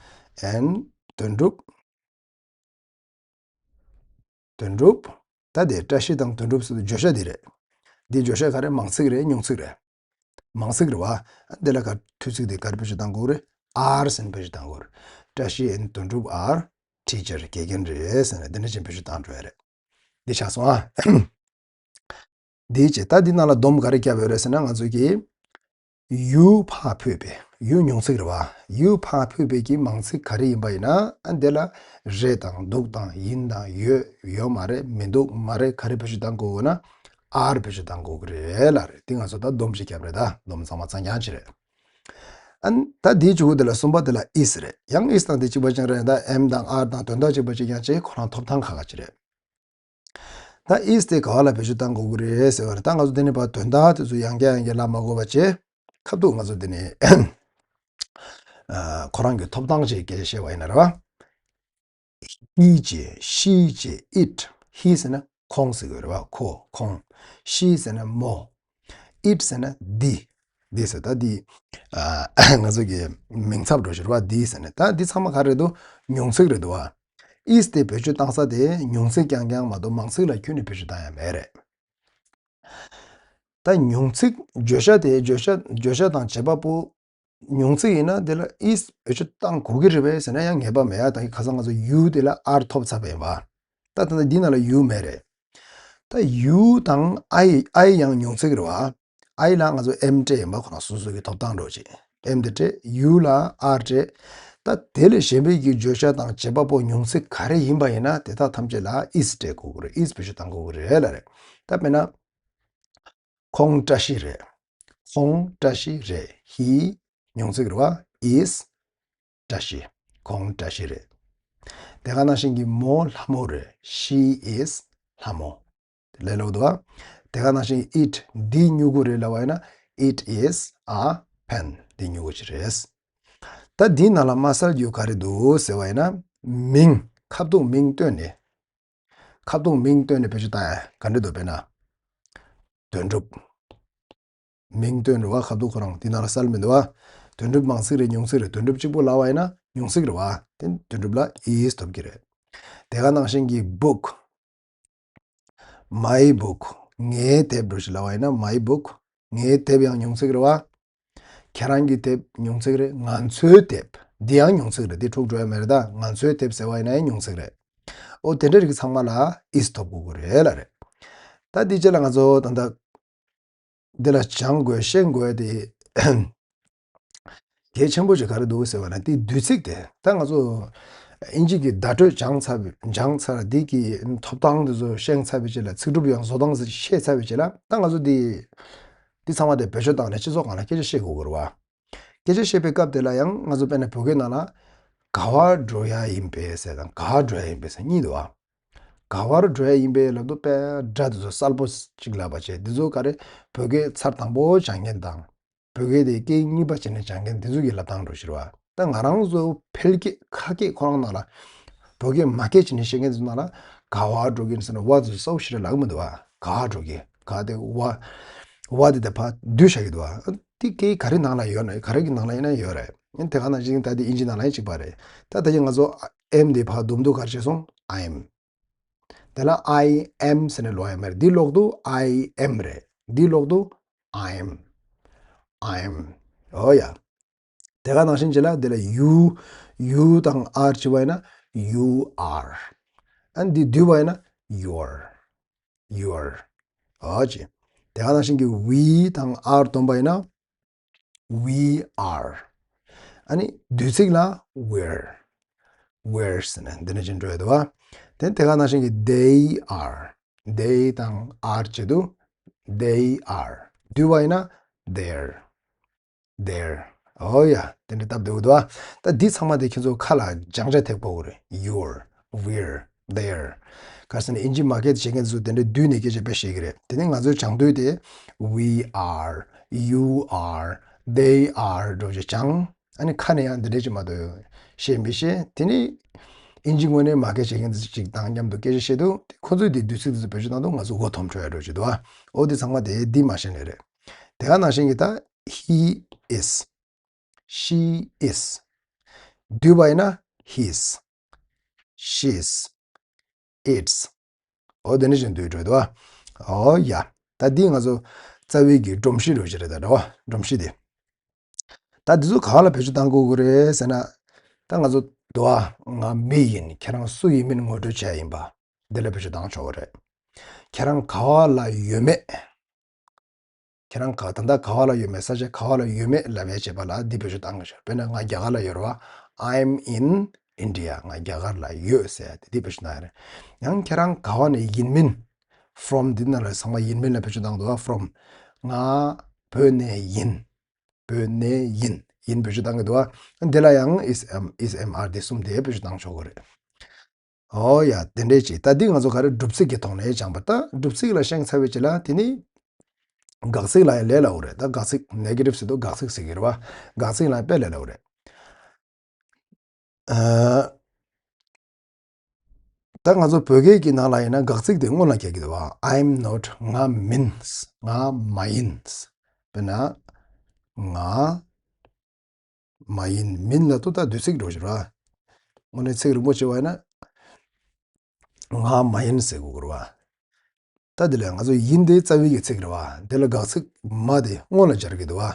and དོན་གྲུབ། དོན་གྲུབ། ད་དེ་བཀྲ་ཤིས་དང་དོན་གྲུབ་ཟེར་དུས་བརྗོད་བྱ་འདི་རེད། འདི་བརྗོད་བྱ་ག་རེ། མང་ཚིག་རེད། ཉུང་ཚིག་རེད། མང་ཚིག་རེད་བ། འདི་ལ་ག་མཐུད་ཚིག་དེ་ག་རེ་བེད་སྤྱོད་གཏང་དགོས་རེད། are ཟེར་ནས་བེད་སྤྱོད་གཏང་དགོས་རེད། བཀྲ་ཤིས་ཨེན་དོན་གྲུབ་are teacher དགེ་རྒན་རེད་ཟེར་ནས་འདི་འདྲ་ཅིག་བེད་སྤྱོད་གཏང་འགྲོ་ཡ་རེད། འདི་ཆགས་སོང་ཨ། འདིའི་རྗེས་ད་འདི་ནང་ལ་སྡོམ་ག་རེ་བརྒྱབ་ཡོད་རེད་ཟེར་ན། ང་ཚོ་གིས་you ཕར་ཕུད་པའི། you མྱོང་ཚིག་རེད་བ། you ཕར་ཕུད་པའི་གི་མང་ཚིག་ག་རེ་ཡིན་པ་ཡིན་ན། ཨ་འདི་ལ་རེད་དང་འདུག་དང་ཡིན་དང་ཡོད། ཡོད་མ་རེད། མི་འདུག་མ་རེད། ག་རེ་བེད་སྤྱོད་གཏང་དགོས་ན། are བེད་སྤྱོད་གཏང་དགོས་ཀྱི་རེད་ལབ་རེད། འདི་ང་ཚོ་ད་སྡོམ་ཞིག་བརྒྱབ་རེད། ད་སྡོམ་ཚང་མ་གཙང་རྐྱང་ཅིག་རེད། ཨ་ད་འདིའི་གཅིག་པུ་དེ་ལ་གསུམ་པ་དེ་ལ་is རེད། ཡང་is དང་དེ་གཅིག་པ་ཅིག་རེད། ད་am དང་are དང་དོན་དག་གཅིག་པ་ཅིག་ཡང་ཅིག་ཁོ་རང་ཐོབ་ཐང་ཁག་ཁག་ཅིག་རེད། ད་is དེ་ག་བ་ལ་བེད་སྤྱོད་གཏང་དགོས་ཀྱི་རེད་ཟེར་བ་རེད། ད་ང་ཚོ་འདི་ནས་ཕར་དོན་དག་དེ་ཚོ་ཡང་བསྐྱར་ཡང་བསྐྱར་ལབ་མ་དགོས་པ་བྱས། ཁ་ཐུག་ང་ཚོ་འདི་ནས་ཨ་ཁོ་རང་གི་ཐོབ་ཐང་ཅིག་སྐད་ཆ་བཤད་པ་ཡིན་ན་རེད་བ། he བྱས། she བྱས། it he ཟེར་ན་ཁོང་ཟེར་དགོས་རེད་བ། ཁོ་ཁོང་། she ཟེར་ན་མོ། it ཟེར་ན་འདི། འདི་ཟེར་ད་འདི་ཨ་ང་ཚོ་གི་མིང་ཚབ་འགྲོ་ཞིག་རེད་བ། འདི་ཟེར་ནས། ད་འདི་ཚང་མ་ག་རེ་རེད་འདུག་མྱོང་ཚིག་རེད་འདུག་བ། is དེ་བེད་སྤྱོད་བཏང་ས་དེ་མྱོང་ཚིག་རྐྱང་རྐྱང་མ་གཏོགས་མང་ཚིག་ལ་ཁྱོན་ནས་བེད་སྤྱོད་བཏང་ཡ་མེད་རེད། ད་མྱོང་ཚིག་བརྗོད་བྱ་དེ་བརྗོད་བྱ་བརྗོད་བྱ་དང་བྱེད་པ་པོ་མྱོང་ཚིག་ཡིན་ན་དེ་ལ་is བེད་སྤྱོད་བཏང་དགོས་ཀྱི་རེད་པས་ཟེར་ན་ཡང་ངེས་པ་མེད་ཡ། ད་ཁ་སང་ང་ཚོ་you དེ་ལ་are ཐོབ་ཚར་བ་ཡིན་པ། ད་ད་ལྟ་འདི་ནང་ལ་you མེད་རེད། ད་you དང་I། I ཡང་མྱོང་ཚིག་རེད་བ། I ལ་ང་ཚོ་am སྤྲད་ཡིན་པ། ཁོ་རང་སོ་སོ་གི་ཐོབ་ཐང་འགྲོ་ཅིག am དེ་སྤྲད། you ལ་are སྤྲད། ད་དེ་ལས་གཞན་པའི་གི་བརྗོད་བྱ་དང་བྱེད་པ་པོ་མྱོང་ཚིག་ག་རེ་ཡིན་པ་ཡིན་ན་དེ་དག་ཐམས་ཅད་ལ་is སྤྲད་དགོས་ཀྱི་རེད། is བེད་སྤྱོད་གཏང་དགོས་ཀྱི་རེད་ལབ་རེད། ད་དཔེར་ན། ཁོང་བཀྲ་ཤིས་རེད། ཁོང་བཀྲ་ཤིས་རེད། he མྱོང་ཚིག་རེད་བ། is བཀྲ་ཤིས། ཁོང་བཀྲ་ཤིས་རེད། དེ་ག་ནང་བཞིན་གྱི་མོ་ལྷ་མོ་རེད། she is ལྷ་མོ། ལས་སླ་པོ་འདུག་བ། དེ་ག་ནང་བཞིན་it འདི་སྨྱུ་གུ་རེད་ལབ་པ་ཡིན་ན། it is a pen འདི་སྨྱུ་གུ་ཅིག་རེད། ད་འདིའི་ནང་ལ་མ་གསལ་རྒྱུ་ག་རེ་འདུག་ཟེར་བ་ཡིན་ན། མིང་། ཁ་བརྡུང་མིང་བཏོན་ནས། ཁ་བརྡུང་མིང་བཏོན་ནས་བེད་སྤྱོད་བཏང་ཡ་ག་འདྲ་འདུག་དཔེར་ན། དོན་གྲུབ། མིང་བཏོན་རེད་བ། ཁ་བརྡུང་ཁོ་རང་འདི་ནང་ལ་གསལ་མི་འདུག་བ། དོན་གྲུབ་མང་ཚིག་རེད་ཉུང་ཚིག་རེད། དོན་གྲུབ་གཅིག་པོ་ལབ་པ་ཡིན་ན་ཉུང་ཚིག་རེད་བ། དེ་དོན་གྲུབ་ལ་is ཐོབ་ཀྱི་རེད། དེ་ག་ནང་བཞིན་གྱི་book my book ངའི་དེབ་འགྲོ་ཞིག་ལབ་པ་ཡིན་ན། my book ངའི་དེབ་ཡང་ཉུང་ཚིག་རེད་བ། ཁྱེད་རང་གི་དེབ་ཉུང་ཚིག་རེད། ང་ཚོའི་དེབ། འདི་ཡང་ཉུང་ཚིག་རེད། འདི་འཁྲུག་འགྲོ་ཡ་མེད་རེད། ད་ང་ཚོའི་དེབ་ཟེར་བ་ཡིན་ན་ཡང་ཉུང་ཚིག་རེད། ཨོ་དེ་འདྲ་རིགས་ཚང་མ་ལ་is ཐོབ་དགོས་ཀྱི་རེད་ལབ་རེད། ད་འདི་རྗེས་ལ་ང་ཚོ་ད་ལྟ་འདི་ལ་སྦྱང་དགོས་ཤེས་དགོས་དེ་གལ་ཆེན་པོ་ཞིག་ག་རེ་འདུག་ཟེར་བ་ན། དེ་བསྡུས་ཚིག་དེ་ད་ང་ཚོ་ཨིན་ཇི་གི་བརྡ་སྤྲོད་སྦྱངས་ཚར་བའི་སྦྱངས་ཚར། འདི་གི་ཐོབ་ཐང་དེ་ཚོ་ཤེས་ཚར་བའི་རྗེས་ལ། ཚིག་གྲུབ་ཡང་བཟོ་སྟངས་ཤེས་ཚར་བའི་རྗེས་ལ། ད་ང་ཚོ་འདི་འདི་ཚང་མ་དེ་བེད་སྤྱོད་བཏང་ནས་སྤྱི་ཚོགས་སྒང་ལ་སྐད་ཆ་བཤད་དགོས་ཀྱི་རེད་བ། སྐད་ཆ་བཤད་པའི་སྐབས་དེ་ལ་ཡང་ང་ཚོ་དཔེར་ན་བོད་སྐད་ནང་ལ་ག་བར་འགྲོ་ཡ་ཡིན་པས་ཟེར་དང་ག་བར་འགྲོ་ཡ་ཡིན་པས་ཟེར་གཉིས་འདུག་བ། ག་བར་འགྲོ་ཡ་ཡིན་པས་ལབ་དུས་དཔེ་སྒྲ་དེ་ཚོ་གསལ་པོ་ཅིག་ལབ་པ་བྱས། འདི་ཚོ་ག་རེ་བོད་སྐད་ཚར་དང་པོ་སྦྱང་མཁན་དང་། བོད་སྐད་དེ་སྐད་གཉིས་པ་བྱས་ནས་སྦྱང་མཁན་འདི་ཚོ་གི་ལབ་སྟངས་འགྲོ་ཞིག་རེད་བ། ད་ང་རང་ཚོ་ཕལ་སྐད་ཁ་སྐད་ཁོ་རང་ནང་ལ་བོད་སྐད་མ་སྐད་བྱས་ནས་བཤད་མཁན་ཚོ་ནང་ལ་ག་བར་འགྲོ་གི་ཡིན་ཟེར་ན། བ་དེ་ཚོ་གསལ་པོ་ཞེ་དྲག་ལབ་ཀྱི་མི་འདུག་བ། ག་བར་འགྲོ་གི། ག་དེ་བ། བ་དེ་དེ་ཕར་བསྡུས་བཞག་གི་འདུག་བ། དེ་སྐད་ག་རེ་ནང་ལ་ཡོད་ན། ག་རེ་གི་ནང་ལ་ཡིན་ན་ཡོད་རེད། དེ་ག་ནང་བཞིན་ད་དེ་ཨིན་ཇི་ནང་ལ་ཡང་གཅིག་པ་རེད། ད་ད་ཅི་ང་ཚོ་am དེ་ཕར་བསྡུ་མ་བསྡུ་ག་རེ་བྱས་སོང་། I am དེ་ལ་I am ཟེར་ནས་ཀློག་ཡ་མེད། འདི་ཀློག་དུས་I am རེད། འདི་ཀློག་དུས་I am། I am། ཨོ་ཡ། དེ་ག་ནང་བཞིན་བྱས་ལ་འདི་ལ་you you དང་are བྱས་པ་ཡིན་ན་you are། ཨ་འདི་བསྡུས་པ་ཡིན་ན་your your། ཨོ་ཅི། དེ་ག་ནང་བཞིན་གྱི་we དང་are བསྡོམས་པ་ཡིན་ན། We are། ཨ་ནི་བསྡུས་ཚིག་ལ་were། Were ཟེར་ནས་འདི་འདྲ་ཅིག་འགྲོ་ཡ་འདུག་བ། དེ་དེ་ག་ནང་བཞིན་གྱི་they are། They དང་are བྱེད་དུས་they are། བསྡུས་པ་ཡིན་ན་their། Their། ཨོ་ཡ། དེ་འདྲ་སྟབས་བདེ་པོ་འདུག་བ། ད་འདི་ཚང་མ་དེ་ཁྱེད་ཚོ་ཁ་ལ་སྦྱང་བྱ་ཐེབས་དགོས་ཀྱི་རེད། Your། We're། Their། ག་རེ་ཟེར་ན་ཨིན་ཇི་མ་སྐད་བྱེད་མཁན་ཚོ་དེ་འདྲ་བསྡུས་ནས་སྐད་ཆ་དཔེ་བཤད་ཀྱི་རེད། དེ་ནས་ང་ཚོས་སྦྱང་དུས་དེ། We are། You are། They are འགྲོ་བྱེད་སྦྱང་། ཨ་ནི་ཁ་ནས་ཡང་འདི་འདྲ་ཅིག་མ་གཏོགས་བཤད་མི་ཤེས། དེ་ནི་ཨིན་ཇི་ངོས་ནས་མ་སྐད་བྱེད་མཁན་ཚོ་ཅིག་དང་མཉམ་དུ་སྐད་ཆ་བཤད་དུས་ཁོ་ཚོས་དེ་བསྡུས་ཚིག་དེ་ཚོ་བེད་སྤྱོད་གནང་དུས་ང་ཚོ་མགོ་འཐོམ་འགྲོ་ཡ་འགྲོ་བྱེད་འདུག་བ། ཨོ་དེ་ཚང་མ་དེ་འདི་མ་ཤེས་ནས་རེད། དེ་ག་ནང་བཞིན་གྱི་ད། He is། She is། བསྡུས་པ་ཡིན་ན་his། She's། It's། ཨོ་དེ་འདྲ་བཞིན་བསྡུས་འགྲོ་འདུག་བ། ཨོ་ཡ། ད་འདི་ང་ཚོ་ རྩ་བའི་གི་སྒྲོམ་གཞི་རེད་བ། སྒྲོམ་གཞི་དེ། ད་འདི་ཚོ་ག་ལ་བེད་སྤྱོད་གཏང་དགོས་ཀྱི་རེད་ཟེར་ན། ད་ང་ཚོ་འདུག་བ། ང་མི་ཡིན། ཁྱེད་རང་སུ་ཡིན་མིན་ངོ་སྤྲོད་བྱས་ཡིན་པ། འདི་ལ་བེད་སྤྱོད་གཏང་ཆོག་གི་རེད། ཁྱེད་རང་ག་བ་ལ་ཡོད་མེད། ཁྱེད་རང་ག་ད་ལྟ་ག་བ་ལ་ཡོད་མེད། ས་ཆ་ག་བ་ལ་ཡོད་མེད་ལབ་ཡས་བྱེད་པ་ལ་འདི་བེད་སྤྱོད་གཏང་གི་ཡོད། དཔེར་ན་ང་རྒྱ་གར་ལ་ཡོད་རེད་བ། I'm in India. ང་རྒྱ་གར་ལ་ཡོད་ཟེར་ཡ་དེ་འདི་བེད་སྤྱོད་གཏང་ཡ་རེད། ཡང་ཁྱེད་རང་ག་བ་ནས་ཡིན་མིན། From འདི་ནང་ལ་ཚང་མ་ཡིན་མིན་ལ་བེད་སྤྱོད་གཏང་འདུག་བ། From ང་བོད་ནས་ཡིན། བོད་ནས་ཡིན། ཡིན་བེད་སྤྱོད་གཏང་གི་འདུག་བ། འདི་ལ་ཡང་is, am, is, am, are འདི་གསུམ་དེ་བེད་སྤྱོད་གཏང་ཆོག་གི་རེད། ཨོ་ཡ། དེ་འདྲས་ཅིག་ད་འདི་ང་ཚོ་ག་རེ་སྒྲུབ་ཚིག་གི་ཐོག་ནས་སྦྱངས་པ། ད་སྒྲུབ་ཚིག་ལ་ཤེས་ཚར་བའི་རྗེས་ལ་དེ་ནི་དགག་ཚིག་ལ་ཡང་ལས་སླ་བོ་རེད། ད་དགག་ཚིག Negative ཟེར་དུས་དགག་ཚིག་ཟེར་གི་རེད་བ། དགག་ཚིག་ལ་ཡང་དཔེ་ལས་སླ་བོ་རེད། ཨ། ད་ང་ཚོ་བོད་སྐད་ཀྱི་ནང་ལ་ཡིན་ན་དགག་ཚིག་དེ་སྔོན་ལ་རྒྱག་གི་འདུག་བ། I'm not. ང་མིན། ང་མ་ཡིན། དཔེར་ན། ང་མ་ཡིན། མིན་ལབ་དུས་ད་འདུས་ཚིག་འགྲོ་གི་རེད་བ། དངོས་གནས་ཚིག་རིང་པོ་བྱས་པ་ཡིན་ན། ང་མ་ཡིན་ཟེར་དགོས་ཀྱི་རེད་བ། ད་དེ་ལ་ང་ཚོ་ཡིན་དེ་རྩ་བའི་གི་ཚིག་རེད་བ། དེ་ལ་དགག་ཚིག་མ་དེ་སྔོན་ལ་སྦྱར་གི་འདུག་བ།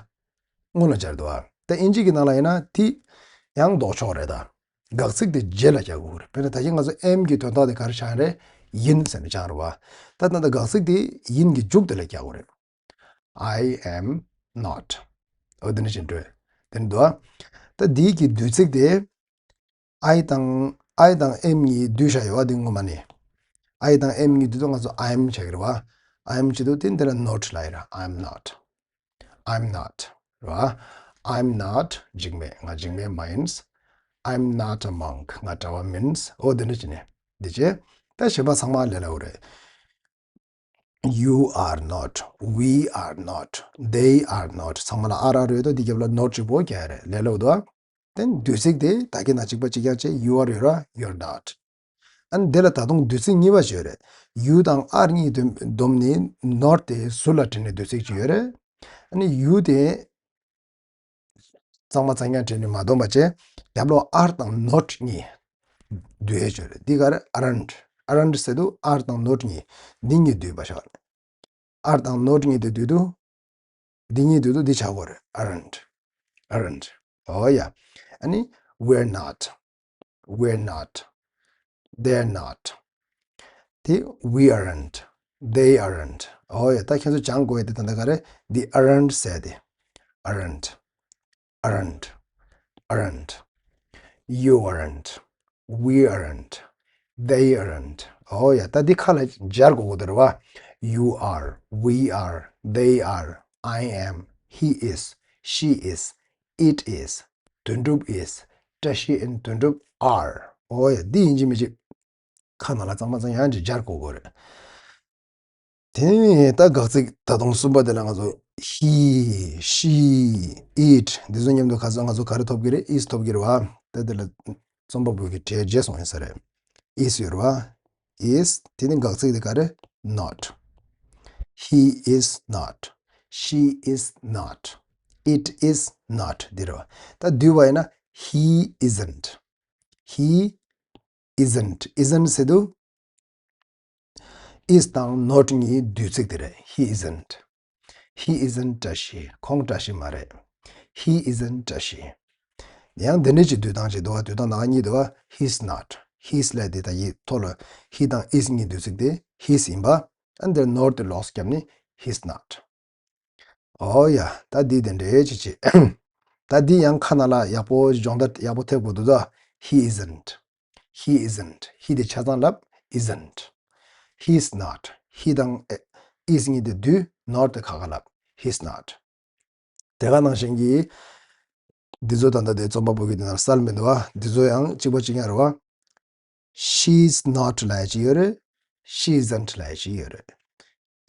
སྔོན་ལ་སྦྱར་འདུག་བ། ད་ཨིན་ཇི་གི་ནང་ལ་ཡིན་ན་དེ་ཡང་ལྡོག་ཕྱོགས་རེད་ད། དགག་ཚིག་དེ་རྗེས་ལ་རྒྱག་དགོས་ཀྱི་རེད། དཔེར་ན་ད་གིན་ང་ཚོ་am གི་དོན་དག་དེ་ག་རེ་ཆགས་རེད། ཡིན་ཟེར་ནས་སྦྱར་རེད་བ། ད་ད་ལྟ་དགག་ཚིག་དེ་ཡིན་གི་མཇུག་དེ་ལ་རྒྱག་དགོས་རེད། I am not. འོ་དེ་འདྲ་ཅིག་འགྲོ། དེ་འདྲ་འདུག་བ། ད་དེའི་གི་འདུས་ཚིག་དེ། I དང་I དང་am གཉིས་བསྡུས་བཞག་ཡོད་བ། འདི་ངོ་མ་ནི། I དང་am གཉིས་བསྡུས་དུས་ང་ཚོ་I'm བྱེད་ཀྱི་རེད་བ། I'm བྱེད་དུས་དེ་འདི་ལ་not ལབ་ཡ་རེད། I'm not. I'm not རེད་བ། I'm not འཇིགས་མེད། ང་འཇིགས་མེད་མ་ཡིན། I'm not a monk. ང་གྲྭ་པ་མིན། འོ་དེ་འདྲ་བྱས་ནས་འདི་བྱས། ད་གཞན་པ་ཚང་མ་ལས་སླ་བོ་རེད། You are not. We are not. They are not. ཚང་མ་ལ་are are ཡོད་དོ། འདི་རྒྱབ་ལ་not གཅིག་པོ་རྒྱག་ཡ་རེད། ལས་སླ་བོ་འདུག་ཨ། དེ་འདུས་ཚིག་དེ་ད་གིན་ནང་གཅིག་པ་གཅིག་རྐྱང་བྱས། You are ཡོད་ར། You're not. ཨ་ནི་དེ་ལ་ད་དུང་འདུས་ཚིག་གཉིས་པ་ཅིག་ཡོད་རེད། You དང་are གཉིས་བསྡོམས་ནས་not དེ་ཟུར་ལ་བྲིས་ནས་འདུས་ཚིག་ཅིག་ཡོད་རེད། ཨ་ནི་you དེ་གཙང་མ་གཙང་རྐྱང་བྲིས་ནས་མ་བསྡོམས་པ་བྱས། རྒྱབ་ལོགས་are དང་not གཉིས་བསྡུ་ཡས་ཅིག་ཡོད་རེད། འདི་ག་རེ། aren't. aren't ཟེར་དུས་are དང་not གཉིས་འདི་གཉིས་བསྡུས་པ་ཤོག are དང་not གཉིས་དེ་བསྡུས་དུས། འདི་གཉིས་བསྡུས་དུས་འདི་ཆགས་ཀྱི་རེད། aren't. aren't. འོ་ཡ། ཨ་ནི་we're not. we're not. They're not. དེ་we aren't. They aren't. འོ་ཡ། ད་ཁྱེད་ཚོ་སྦྱང་དགོས་ཡ་དེ་ད་ལྟ་ག་རེ། འདི་aren't ཟེར་དེ། aren't. aren't. aren't. You aren't. We aren't. They aren't. འོ་ཡ། ད་འདི་ཁ་ལ་སྦྱར་དགོས་ཀྱི་རེད་བ། You are. We are. They are. I am. He is. She is. It is. དོན་གྲུབ is. བཀྲ་ཤིས་and དོན་གྲུབ are. འོ་ཡ། འདི་ཡིན་གཅིག་མིན་གཅིག་ཁ་ནང་ལ་གཙང་མ་གཙང་རྐྱང་ཅིག་སྦྱར་དགོས་ཀྱི་རེད། དེ་ནས་ད་དགག་ཚིག་ད་དུང་གསུམ་པ་དེ་ལ་ང་ཚོ་he, she, it འདི་ཚོ་མཉམ་དུ་ཁ་སང་ང་ཚོ་ག་རེ་ཐོབ་ཀྱི་རེད། is ཐོབ་ཀྱི་རེད་བ། ད་དེ་ལ་རྩོམ་པ་པོ་གི་གྲས་བརྗེས་སོང་ཡིན་ས་རེད། is ཡོད་རེད་བ། is དེ་ནས་དགག་ཚིག་དེ་ག་རེ། not. He is not. She is not. It is not འདི་རེད་བ། ད་བསྡུས་པ་ཡིན་ན། he isn't. he isn't. isn't ཟེར་དུས་is དང་not གཉིས་བསྡུས་ཚིག་དེ་རེད། he isn't. he isn't བཀྲ་ཤིས། ཁོང་བཀྲ་ཤིས་མ་རེད། he isn't བཀྲ་ཤིས། ཡང་འདི་འདྲ་ཅིག་བསྡུས་སྟངས་ཅིག་འདུག་བ། བསྡུས་སྟངས་ནང་གཉིས་འདུག་བ། he's not. he's ལབ་དེ་ད་ཡིག་ཐོག་ལ་he དང་is གཉིས་བསྡུས་ཚིག་དེ་his ཡིན་པ། ཨ་འདིར་not དེ་ལོགས་བརྒྱབ་ནས་he's not. ཨོ་ཡ། ད་འདི་དེ་འདྲའི་ཅི་ཅི། ད་འདི་ཡང་ཁ་ནང་ལ་ཡག་པོ་སྦྱོང་བརྡར་ཡག་པོ་ཐེབས་དགོས་འདུག་ད། he isn't. he isn't. he དེ་ཆ་ཚང་ལབ་isn't. he's not. he དང་is གཉིས་དེ་བསྡུས་not དེ་ཁ་ཁ་ལབ། he's not. དེ་ག་ནང་བཞིན་གྱི། འདི་ཚོ་ད་ལྟ་དེ་རྩོམ་པ་པོ་གི་དེ་ནང་གསལ་མི་འདུག་བ། འདི་ཚོ་ཡང་གཅིག་པ་གཅིག་རྐྱང་རེད་བ། she's not ལབ་ཡ་ཅིག་ཡོད་རེད། she isn't ལབ་ཡ་ཅིག་ཡོད་རེད།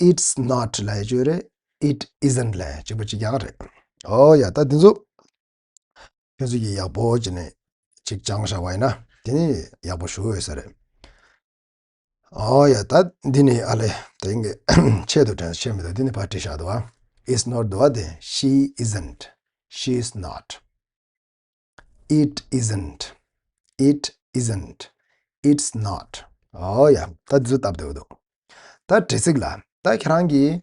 it's not ལབ་ཡ་ཅིག་ཡོད་རེད། it isn't ལབ་ཡ་གཅིག་པ་གཅིག་རྐྱང་རེད། ཨོ་ཡ། ད་འདི་ཚོ་ཁྱོད་ཚོ་གིས་ཡག་པོ་བྱས་ནས་ཅིག་སྦྱངས་བཞག་པ་ཡིན་ན་དེ་ནི་ཡག་པོ་ཞེ་པོ་ཡོད་ས་རེད། ཨོ་ཡ། ད་འདི་ནི་ཨ་ལེ། ད་ཡིན་གྱི་ཆེད་དུ་དྲན་ཆེད་མི་འདུག་འདི་ནི་ཕར་བྲིས་བཞག་འདུག་བ། is not འདུག་བ། དེ་she isn't. she is not. it isn't. it isn't. it's not. ཨོ་ཡ། ད་འདི་ཚོ་སྟབས་བདེ་པོ་འདུག་ད་དྲི་ཚིག་ལ་ད་ཁྱེད་རང་གིས་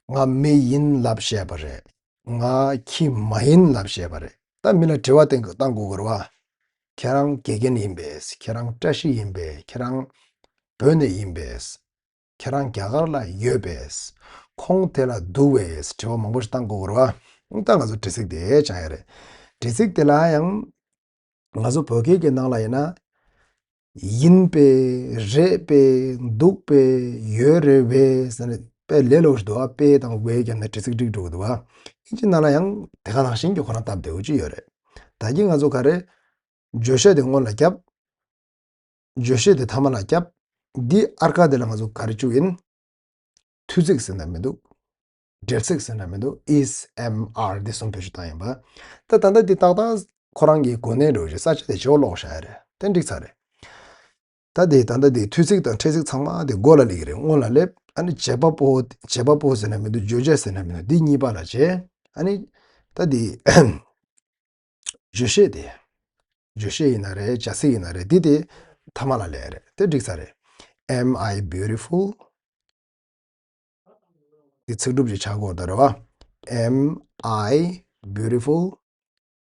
ང་མི་ཡིན་ལབ་བཤད་པ་རེད། ང་ཁྱི་མ་ཡིན་ལབ་བཤད་པ་རེད། ད་མི་ལ་དྲི་བ་བཏང་བཏང་དགོས་ཀྱི་རེད་བ། ཁྱེད་རང་དགེ་རྒན་ཡིན་པས། ཁྱེད་རང་བཀྲ་ཤིས་ཡིན་པས། ཁྱེད་རང་བོད་ནས་ཡིན་པས། ཁྱེད་རང་རྒྱ་གར་ལ་ཡོད་པས། ཁོང་དེ་ལ་འདུག་པས། དྲི་བ་མང་པོ་ཞིག་བཏང་དགོས་ཀྱི་རེད་བ། ད་ང་ཚོ་དྲི་ཚིག་དེ་སྦྱང་ཡ་རེད། དྲི་ཚིག་དེ་ལ་ཡང་ང་ཚོ་བོད་སྐད་ཀྱི་ནང་ལ་ཡིན་ན། ཡིན་པས། རེད་པས། འདུག་པས། ཡོད་རེད་པས་ཟེར་ནས་དཔེ་ལས་སླ་པོ་ཞིག་འདུག་ཨ། པས་དང་པས་བརྒྱབ་ནས་དྲི་ཚིག་འགྲིག་འགྲོ་གི་འདུག་ཨ། ཨིན་ཇི་ནང་ལ་ཡང་དེ་ག་ནང་བཞིན་གྱི་ཁོ་རང་སྟབས་བདེ་པོ་ཅིག་ཡོད་རེད། ད་གིན་ང་ཚོ་ག་རེ། བརྗོད་བྱ་དེ་སྔོན་ལ་བརྒྱབ། བརྗོད་བྱ་དེ་ཐ་མ་ལ་བརྒྱབ། འདི་ཨར་ཀ་དེ་ལ་ང་ཚོ་ག་རེ་བཅུག་ཡིན། མཐུད་ཚིག་ཟེར་ན་མི་འདུག་འབྲེལ་ཚིག་ཟེར་ན་མི་འདུག is, am, are འདི་གསུམ་བེད་སྤྱོད་བཏང་ཡིན་པ། ད་ད་ལྟ་འདི་ཏག་ཏག་ཁོ་རང་གི་གོ་གནས་འགྲོ་རྒྱུ་ས་ཆ་དེ་བརྗེ་པོ་ཀློག་བཞག་ཡ་རེད། དེ་འགྲིག་ཚར་རེད། ད་འདི་ད་ལྟ་འདི་མཐུད་ཚིག་དང་འབྲེལ་ཚིག་ཚང་མ་འདི་མགོ་ལ་སླེབས་ཀྱི་རེད། སྔོན་ལ་སླེབས། ཨ་ནི་བྱེད་པ་པོ། བྱེད་པ་པོ་ཟེར་ན་མི་འདུག་བརྗོད་བྱ་ཟེར་ན་མི་འདུག་འདི་གཉིས་པ་ལ་བྱས། ཨ་ནི་ད་འདི་བརྗོད་བྱེད་དེ། བརྗོད་བྱེད་ཡིན་ན་རེད། བྱ་ཚིག་ཡིན་ན་རེད། འདི་དེ་ཐ་མ་ལ་སླེབས་རེད། དེ་འགྲིག་ས་རེད། Am I beautiful? འདི་ཚིག་གྲུབ་ཅིག་ཆགས་དགོས་ད་རེད་བ། Am I beautiful?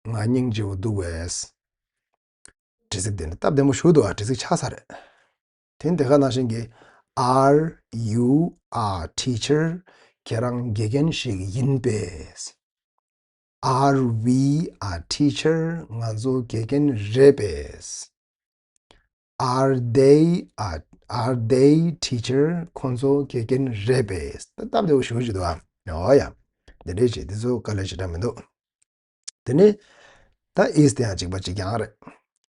ང་སྙིང་རྗེ་པོ་འདུག་པས། དྲི་ཚིག་དེ་ནི་སྟབས་བདེ་མོ་ཞུ་འདུག་ཨ། དྲི་ཚིག་ཆགས་ས་རེད། དེ་ནི་དེ་ག་ནང་བཞིན་གྱི། Are you a teacher? ཁྱེད་རང་དགེ་རྒན་ཞིག་ཡིན་པས། Are we a teacher? ང་ཚོ་དགེ་རྒན་རེད་པས། Are they a, are they teacher? ཁོང་ཚོ་དགེ་རྒན་རེད་པས། ད་སྟབས་བདེ་པོ་ཞེ་པོ་ཅིག་འདུག་ཨ། འོ་ཡ། འདི་འདྲས་ཅིག་འདི་ཚོ་དཀའ་ལས་ཞེ་དྲག་མི་འདུག་དེ་ནས་ད་is དེ་ཡང་གཅིག་པ་གཅིག་རྐྱང་རེད།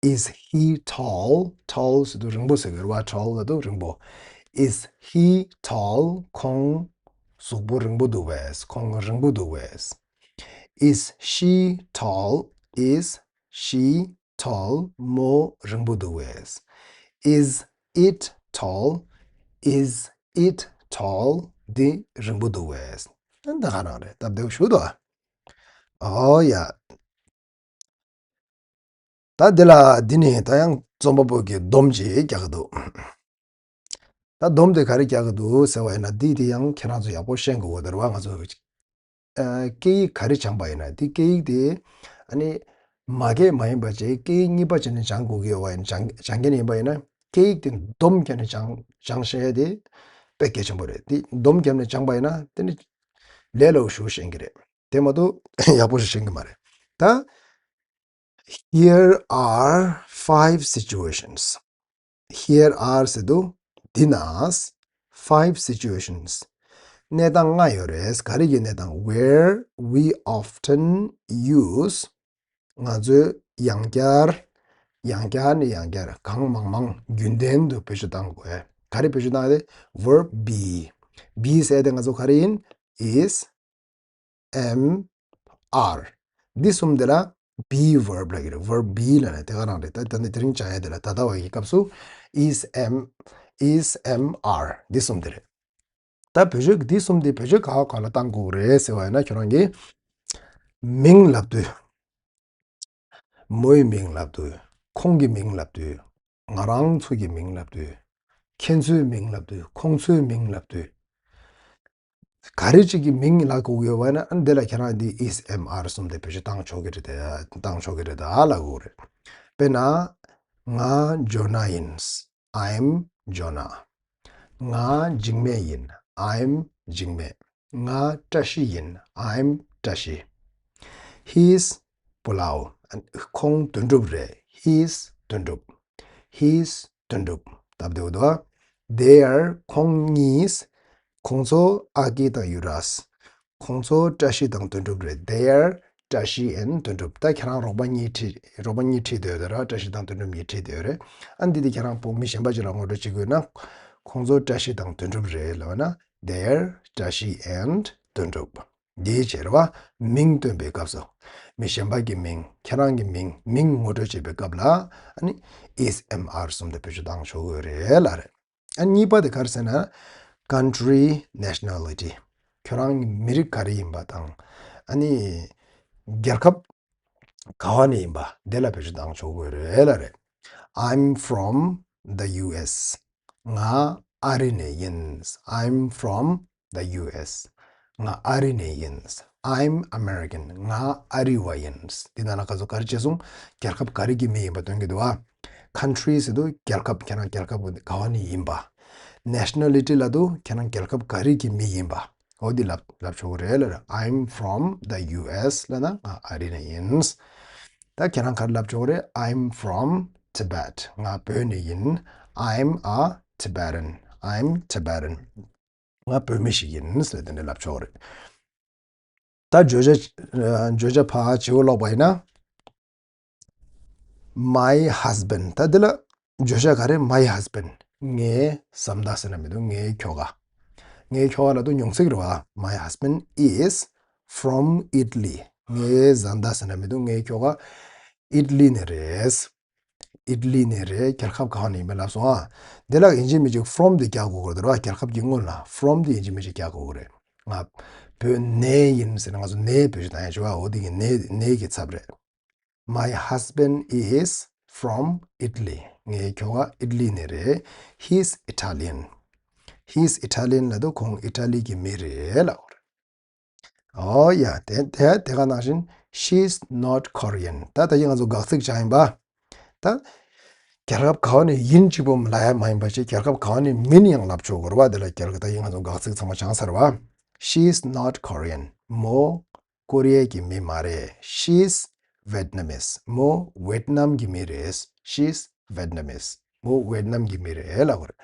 Is he tall? Tall ཟེར་དུས་རིང་པོ་ཟེར་གི་རེད་བ། Tall ཟེར་དུས་རིང་པོ། Is he tall? ཁོང་གཟུགས་པོ་རིང་པོ་འདུག་པས། ཁོང་རིང་པོ་འདུག་པས། Is she tall? Is she tall? མོ་རིང་པོ་འདུག་པས། Is it tall? Is it tall? འདི་རིང་པོ་འདུག་པས། ད་ག་རང་རེད། སྟབས་བདེ་པོ་ཞེ་པོ་འདུག་ཨ། ཨོ་ཡ། ད་འདི་ལ་འདི་ནི་ད་ཡང་རྩོམ་པ་པོ་གིས་སྡོམ་ཅིག་རྒྱག་གི་འདུག་ད་སྡོམ་དེ་ག་རེ་རྒྱག་གི་འདུག་ཟེར་བ་ཡིན་ན། འདི་དེ་ཡང་ཁྱེད་རང་ཚོ་ཡག་པོ་ཤེས་དགོས་ཀྱི་ཡོད་རེད་བ། ང་ཚོ་ཨ་སྐད་ཡིག་ག་རེ་སྦྱངས་པ་ཡིན་ན། འདི་སྐད་ཡིག་དེ་ཨ་ནི་མ་སྐད་མ་ཡིན་པ་བྱས་སྐད་ཡིག་གཉིས་པ་བྱས་ནས་སྦྱང་དགོས་ཀྱི་ཡོད་པ་ཡིན། སྦྱང་སྦྱང་མཁན་ཡིན་པ་ཡིན་ན། སྐད་ཡིག་དེ་སྡོམ་བརྒྱབ་ནས་སྦྱང་སྦྱང་ཤེས་ཡ་དེ་དཔེ་གལ་ཆེན་པོ་རེད། དེ་སྡོམ་བརྒྱབ་ནས་སྦྱངས་པ་ཡིན་ན་དེ་ནི་ལས་སླ་པོ་ཞེ་པོ་ཤེས་ཀྱི་རེད། དེ་མ་གཏོགས་ཡག་པོ་ཞིག་ཤེས་ཀྱི་མ་རེད། ད། Here are five situations. Here are ཟེར་དུས་འདི་ན་five situations. གནས་སྟངས་ལྔ་ཡོད་རེད། ག་རེ་གི་གནས་སྟངས། Where we often use. ང་ཚོས་ཡང་བསྐྱར། ཡང་བསྐྱར་ནས་ཡང་བསྐྱར། གང་མང་མང་། རྒྱུན་ལྡན་དུ་བེད་སྤྱོད་བཏང་དགོས། ག་རེ་བེད་སྤྱོད་བཏང་ཡ་དེ། Verb be. Be ཟེར་དེ་ང་ཚོ་ག་རེ་ཡིན། Is, am, are. འདི་གསུམ་དེ་ལ་be verb ལབ་ཀྱི་རེད། Verb be ལབ་ན་དེ་ག་རང་རེད། ད་ད་ནི་དེ་རིང་སྦྱང་ཡ་དེ་ལ་ད་ལྟ་བ་གི་སྐབས་སུ་is, am, is, am, are འདི་གསུམ་དེ་རེད། ད་བེད་སྤྱོད་འདི་གསུམ་དེ་བེད་སྤྱོད་ག་བ་ག་ལ་བཏང་དགོས་རེད་ཟེར་བ་ཡིན་ན། ཁྱོད་རང་གིས་མིང་ལབ་དུས། མོའི་མིང་ལབ་དུས། ཁོང་གི་མིང་ལབ་དུས། ང་རང་ཚོ་གི་མིང་ལབ་དུས། ཁྱེད་ཚོའི་མིང་ལབ་དུས། ཁོང་ཚོའི་མིང་ལབ་དུས། ག་རེ་ཅིག་གི་མིང་ལབ་དགོས་ཀྱི་ཡོད་པ་ན། ཨ་ནི་འདི་ལ་ཁྱེད་རང་འདི་is, am, are གསུམ་དེ་བེད་སྤྱོད་བཏང་ཆོག་གི་རེད་དེ། བཏང་ཆོག་གི་རེད་ད་ལབ་དགོས་རེད། དཔེར་ན། ང་ཇོ་ན་ཡིན། I'm Jonah. ང་འཇིགས་མེད་ཡིན། I'm འཇིགས་མེད། ང་བཀྲ་ཤིས་ཡིན། I'm བཀྲ་ཤིས། He's Paul. ཁོང་དོན་གྲུབ་རེད། He's དོན་གྲུབ། He's དོན་གྲུབ། སྟབས་བདེ་པོ་འདུག They are, ཁོང་གཉིས། ཁོང་ཚོ་ཨ་ཀི་དང་ཡུ་རཱས། ཁོང་ཚོ་བཀྲ་ཤིས་དང་དོན་གྲུབ་རེད། They are བཀྲ་ཤིས་and དོན་གྲུབ། ད་ཁྱེད་རང་རོགས་པ་གཉིས་ཁྲིད། རོགས་པ་གཉིས་ཁྲིད་བསྡད་ཡོད་ར། བཀྲ་ཤིས་དང་དོན་གྲུབ་གཉིས་ཁྲིད་བསྡད་ཡོད་རེད། ཨ་འདི་དེ་ཁྱེད་རང་པོ་མི་གཞན་པ་ཅིག་ལ་ངོ་སྤྲོད་བྱེད་དགོས་ན། ཁོང་ཚོ་བཀྲ་ཤིས་དང་དོན་གྲུབ་རེད་ལབ་ན། They are བཀྲ་ཤིས་and དོན་གྲུབ། འདིའི་རྗེས་རེད་བ། མིང་སྟོན་པའི་སྐབས་སུ། མི་གཞན་པ་གི་མིང་། ཁྱེད་རང་གི་མིང་། མིང་ངོ་སྤྲོད་བྱེད་པའི་སྐབས་ལ། ཨ་ནི་is, am, are གསུམ་དེ་བེད་སྤྱོད་བཏང་ཆོག་གི་རེད་ལབ་རེད། ཨ་གཉིས་པ་དེ་ག་རེ་ཟེར་ན། Country, nationality. ཁྱོད་རང་གི་མི་རིགས་ག་རེ་ཡིན་པ་དང་། ཨ་ནི་རྒྱལ་ཁབ་ག་བ་ནས་ཡིན་པ་དེ་ལ་བེད་སྤྱོད་བཏང་ཆོག་གི་རེད་ལབ་རེད། I'm from the U S. ང་ཨ་རི་ནས་ཡིན། I'm from the U S. ང་ཨ་རི་ནས་ཡིན། I'm American. ང་ཨ་རི་བ་ཡིན། འདི་ནང་ལ་ག་ཚོད་ག་རེ་བྱས་སོང་། རྒྱལ་ཁབ་ག་རེ་གི་མི་ཡིན་པ་སྟོན་གྱི་འདུག་ཨ། Country ཟེར་དུས་རྒྱལ་ཁབ། ཁྱེད་རང་རྒྱལ་ཁབ་ག་བ་ནས་ཡིན་པ། Nationality ལབ་དུས་ཁྱེད་རང་རྒྱལ་ཁབ་ག་རེ་གི་མི་ཡིན་པ། འོ་འདི་ལབ་ལབ་ཆོག་གི་རེད་ལ། I'm from the U S ལབ་ན་ང་ཨ་རི་ནས་ཡིན། ད་ཁྱེད་རང་ག་རེ་ལབ་ཆོག་གི་རེད། I'm from Tibet. ང་བོད་ནས་ཡིན། I'm a Tibetan. I'm Tibetan. ང་བོད་མི་ཞིག་ཡིན་ཟེར་དེ་འདྲ་ལབ་ཆོག་གི་རེད། ད་བརྗོད་བྱ། ཨ། བརྗོད་བྱ་ཕར་བྱེའུ་ཀློག་པ་ཡིན་ན། My husband. ད་འདི་ལ་བརྗོད་བྱ་ག་རེ། My husband. ངའི་བཟའ་ཟླ་ཟེར་ན་མི་འདུག་ངའི་ཁྱོ་ག་ངའི་ཁྱོ་ག་ལབ་དུས་མྱོང་ཚིག་རེད་བ། My husband is from Italy. ངའི་བཟའ་ཟླ་ཟེར་ན་མི་འདུག་ངའི་ཁྱོ་ག་ཨི་ཊ་ལི་ནས་རེད། ཨི་ཊ་ལི་ནས་རེད། རྒྱལ་ཁབ་གང་ནས་ཡིན་མིན་ལབ་སོང་ཨ། དེ་ལ་ཡིན་གཅིག་མིན་གཅིག་from དེ་རྒྱག་དགོས་ཀྱི་རེད་བ། རྒྱལ་ཁབ་ཀྱི་སྔོན་ལ་from དེ་ཡིན་གཅིག་མིན་གཅིག་རྒྱག་དགོས་ཀྱི་རེད། ང་བོད་ནས་ཡིན་ཟེར་ན་ང་ཚོ་ནས་བེད་སྤྱོད་བཏང་ཡ་བྱེད་བ། འོ་དེ་གི་ནས་ནས་ཀྱི་ཚབ་རེད། My husband is from Italy. ངའི་ཁྱོ་ག་ཨི་ཊ་ལི་ནས་རེད། He's Italian. He's Italian ལབ་དུས་ཁོང་ཨི་ཊ་ལི་གི་མི་རེད་ལབ་དགོས་རེད། ཨོ་ཡ། དེ་དེ་དེ་ག་ནང་བཞིན། She's not Korean. ད་ད་གིན་ང་ཚོ་དགག་ཚིག་སྦྱངས་ཡིན་པ། ད་རྒྱལ་ཁབ་ག་བ་ནས་ཡིན་གཅིག་པོ་ལབ་ཡ་མ་ཡིན་པ་ཞིག་རྒྱལ་ཁབ་ག་བ་ནས་མིན་ཡང་ལབ་ཆོག་གི་རེད་བ། དེ་ལ་རྒྱལ་ཁབ། ད་གིན་ང་ཚོ་དགག་ཚིག་ཚང་མ་སྦྱངས་ཚར་བ། She's not Korean. མོ་ཀོ་རི་ཡའི་གི་མི་མ་རེད། She's Vietnamese. མོ་ཝེད་ནམ་གི་མི་རེད། She's Vietnamese. མོ་ཝེད་ནམ་གི་མི་རེད་ལབ་དགོས་རེད།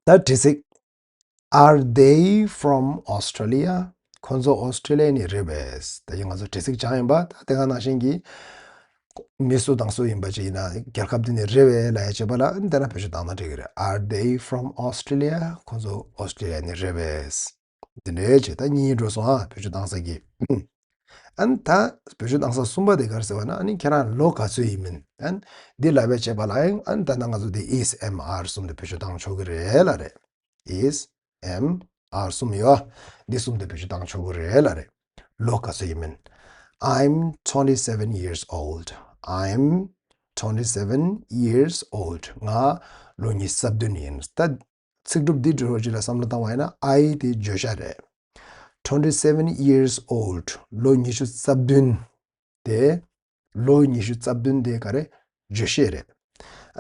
ད་དྲི་ཚིག Are they from Australia? ཁོང་ཚོ་ཨོ་སི་ཀྲི་ལི་ཡ་ནས་རེད་པས། ད་གིན་ང་ཚོ་དྲི་ཚིག་སྦྱངས་ཡིན་པ། ད་དེ་ག་ནང་བཞིན་གྱི་མི་སུ་དང་སུ་ཡིན་པ་ཅིག་ཡིན་ན། རྒྱལ་ཁབ་འདི་ནས་རེད་པས་ལབ་ཡ་བྱེད་པ་ལ་འདི་ན་བེད་སྤྱོད་བཏང་ན་འགྲིག་གི་རེད། Are they from Australia? ཁོང་ཚོ་ཨོ་སི་ཀྲི་ལི་ཡ་ནས་རེད་པས། འདི་འདྲའི་བྱས། ད་གཉིས་འགྲོ་སོང་ཨ། བེད་སྤྱོད་བཏང་ས་གི། ཨ་ནི་ད་བེད་སྤྱོད་བཏང་ས་གསུམ་པ་དེ་ག་རེ་ཟེར་བ་ན། ཨ་ནི་ཁྱེད་རང་ལོ་ག་ཚོད་ཡིན་མིན། ཨ་ནི་འདི་ལབ་པའི་བྱེད་པ་ལ་ཡང་། ཨ་ནི་ད་ལྟ་ང་ཚོ་འདི་is, am, are གསུམ་དེ་བེད་སྤྱོད་བཏང་ཆོག་གི་རེད་ལབ་རེད། Is, am, are གསུམ་ཡོད། འདི་གསུམ་དེ་བེད་སྤྱོད་བཏང་ཆོག་གི་རེད་ལབ་རེད། ལོ་ག་ཚོད་ཡིན་མིན། I'm twenty-seven years old. I'm twenty-seven years old. ང་ལོ་ཉི་ཤུ་རྩ་བདུན་ཡིན། ད་ཚིག་གྲུབ་འདི་འགྲོ་རྒྱུ་ལ་བསམ་བློ་བཏང་བ་ཡིན་ན། I དེ་བརྗོད་བྱ་རེད། Twenty seven years old. ལོ་ཉི་ཤུ་རྩ་བདུན་དེ། ལོ་ཉི་ཤུ་རྩ་བདུན་དེ་ག་རེ། བརྗོད་བྱ་རེད།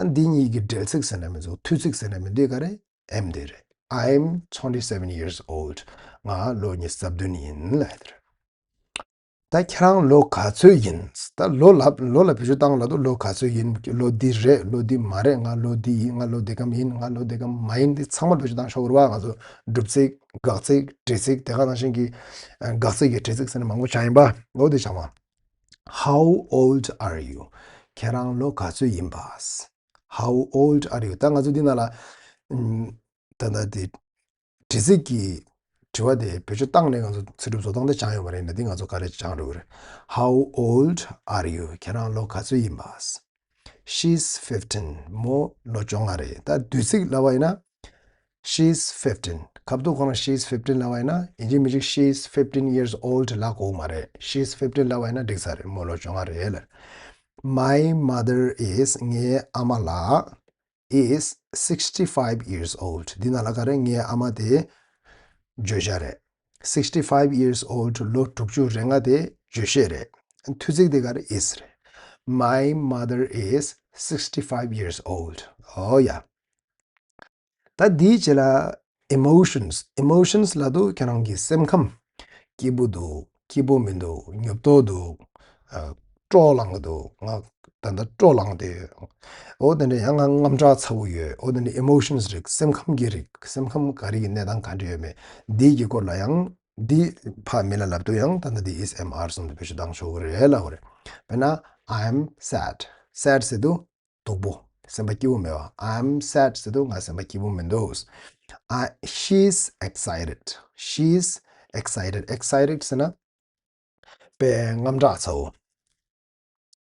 ཨ། འདི་གཉིས་ཀྱི་འབྲེལ་ཚིག་ཟེར་ན་མི་འདུག་ཐོད་ཚིག་ཟེར་ན་མི་འདུག་ག་རེ། am དེ་རེད། I'm twenty seven years old. ང་ལོ་ཉི་ཤུ་རྩ་བདུན་ཡིན་ལབ་ཡ་དེ་རེད། ད་ཁྱེད་རང་ལོ་ག་ཚོད་ཡིན། ད་ལོ་ལ་ལོ་ལ་བེད་སྤྱོད་བཏང་ལབ་དུས་ལོ་ག་ཚོད་ཡིན། ལོ་འདི་རེད། ལོ་འདི་མ་རེད། ང་ལོ་འདི་ཡིན། ང་ལོ་འདི་གམ་ཡིན། ང་ལོ་འདི་གམ་མ་ཡིན། འདི་ཚང་མར་བེད་སྤྱོད་བཏང་ཆོག་གི་རེད་བ། ང་ཚོ་སྒྲུབ་ཚིག་དགག་ཚིག་དྲི་ཚིག་དེ་ག་ནང་བཞིན་གྱི། ཨ། དགག་ཚིག་གི་དྲི་ཚིག་ཟེར་ན་མང་པོ་ཆགས་ཡིན་པ། འོ་དེ་ཆགས་མ། How old are you? ཁྱེད་རང་ལོ་ག་ཚོད་ཡིན་པ། How old are you? ད་ང་ཚོ་འདི་ནང་ལ། ཨམ། ད་ལྟ་དེ་དྲི་ཚིག་གི་དྲི་བ་དེ་བེད་སྤྱོད་བཏང་ནས་ང་ཚོ་ཚིག་གྲུབ་བཟོ་སྟངས་དེ་སྦྱངས་ཡོད་མ་རེད། ད་འདི་ང་ཚོ་ག་རེ་སྦྱངས་འགྲོ་གི་རེད། How old are you? ཁྱེད་རང་ལོ་ག་ཚོད་ཡིན་པ། She's fifteen. མོ་ལོ་བཅོ་ལྔ་རེད། ད་དུས་ཚིགས་ལབ་པ་ཡིན་ན། She's fifteen. ཁ་ཐུག་ཁོ་རང་she's fifteen ལབ་པ་ཡིན་ན། ཡིན་གཅིག་མིན་གཅིག she's fifteen years old ལབ་དགོས་མ་རེད། She's fifteen ལབ་པ་ཡིན་ན་འགྲིག་ས་རེད། མོ་ལོ་བཅོ་ལྔ་རེད་ལབ། My mother is. ངའི་ཨ་མ་ལགས། Is sixty five years old. འདི་ནང་ལ་ག་རེ། ངའི་ཨ་མ་དེ་བརྗོད་བྱ་རེད། Sixty five years old. ལོ་དྲུག་ཅུ་རེ་ལྔ་དེ་བརྗོད་བྱ་རེད། ཐོད་ཚིག་དེ་ག་རེ། is རེད། My mother is sixty five years old. ཨོ་ཡ། ད་འདིའི་རྗེས་ལ་emotions. Emotions ལབ་དུས་ཁྱེད་རང་གི་སེམས་ཁམས། སྐྱིད་པོ་འདུག་སྐྱིད་པོ་མི་འདུག་ཉོབ་ཏོ་འདུག་ཨ། སྤྲོ་ལངས་འདུག་ང་ད་ལྟ་སྤྲོ་ལངས་ཏེ་ཡོད། འོ་དེ་འདྲ་ཡང་ང་དངངས་སྐྲག་ཚ་པོ་ཡོད། འོ་དེ་འདྲ་emotions རིགས། སེམས་ཁམས་ཀྱི་རིགས། སེམས་ཁམས་ག་རེ་གི་གནས་སྟངས་ག་འདྲ་ཡོད་མེད། འདི་གི་སྐོར་ལ་ཡང་འདི་ཕར་མི་ལ་ལབ་དུས་ཡང་ད་ལྟ་འདི་is, am, are གསུམ་དེ་བེད་སྤྱོད་བཏང་ཆོག་གི་རེད་ལབ་དགོས་རེད། དཔེར་ན། I'm sad. Sad ཟེར་དུས་སྡུག་པོ། སེམས་པ་སྐྱིད་པོ་མེད་པ། I'm sad ཟེར་དུས་ང་སེམས་པ་སྐྱིད་པོ་མི་འདུག I, she's excited. She's excited. Excited ཟེར་ན་དཔེ་དངངས་སྐྲག་ཚ་པོ།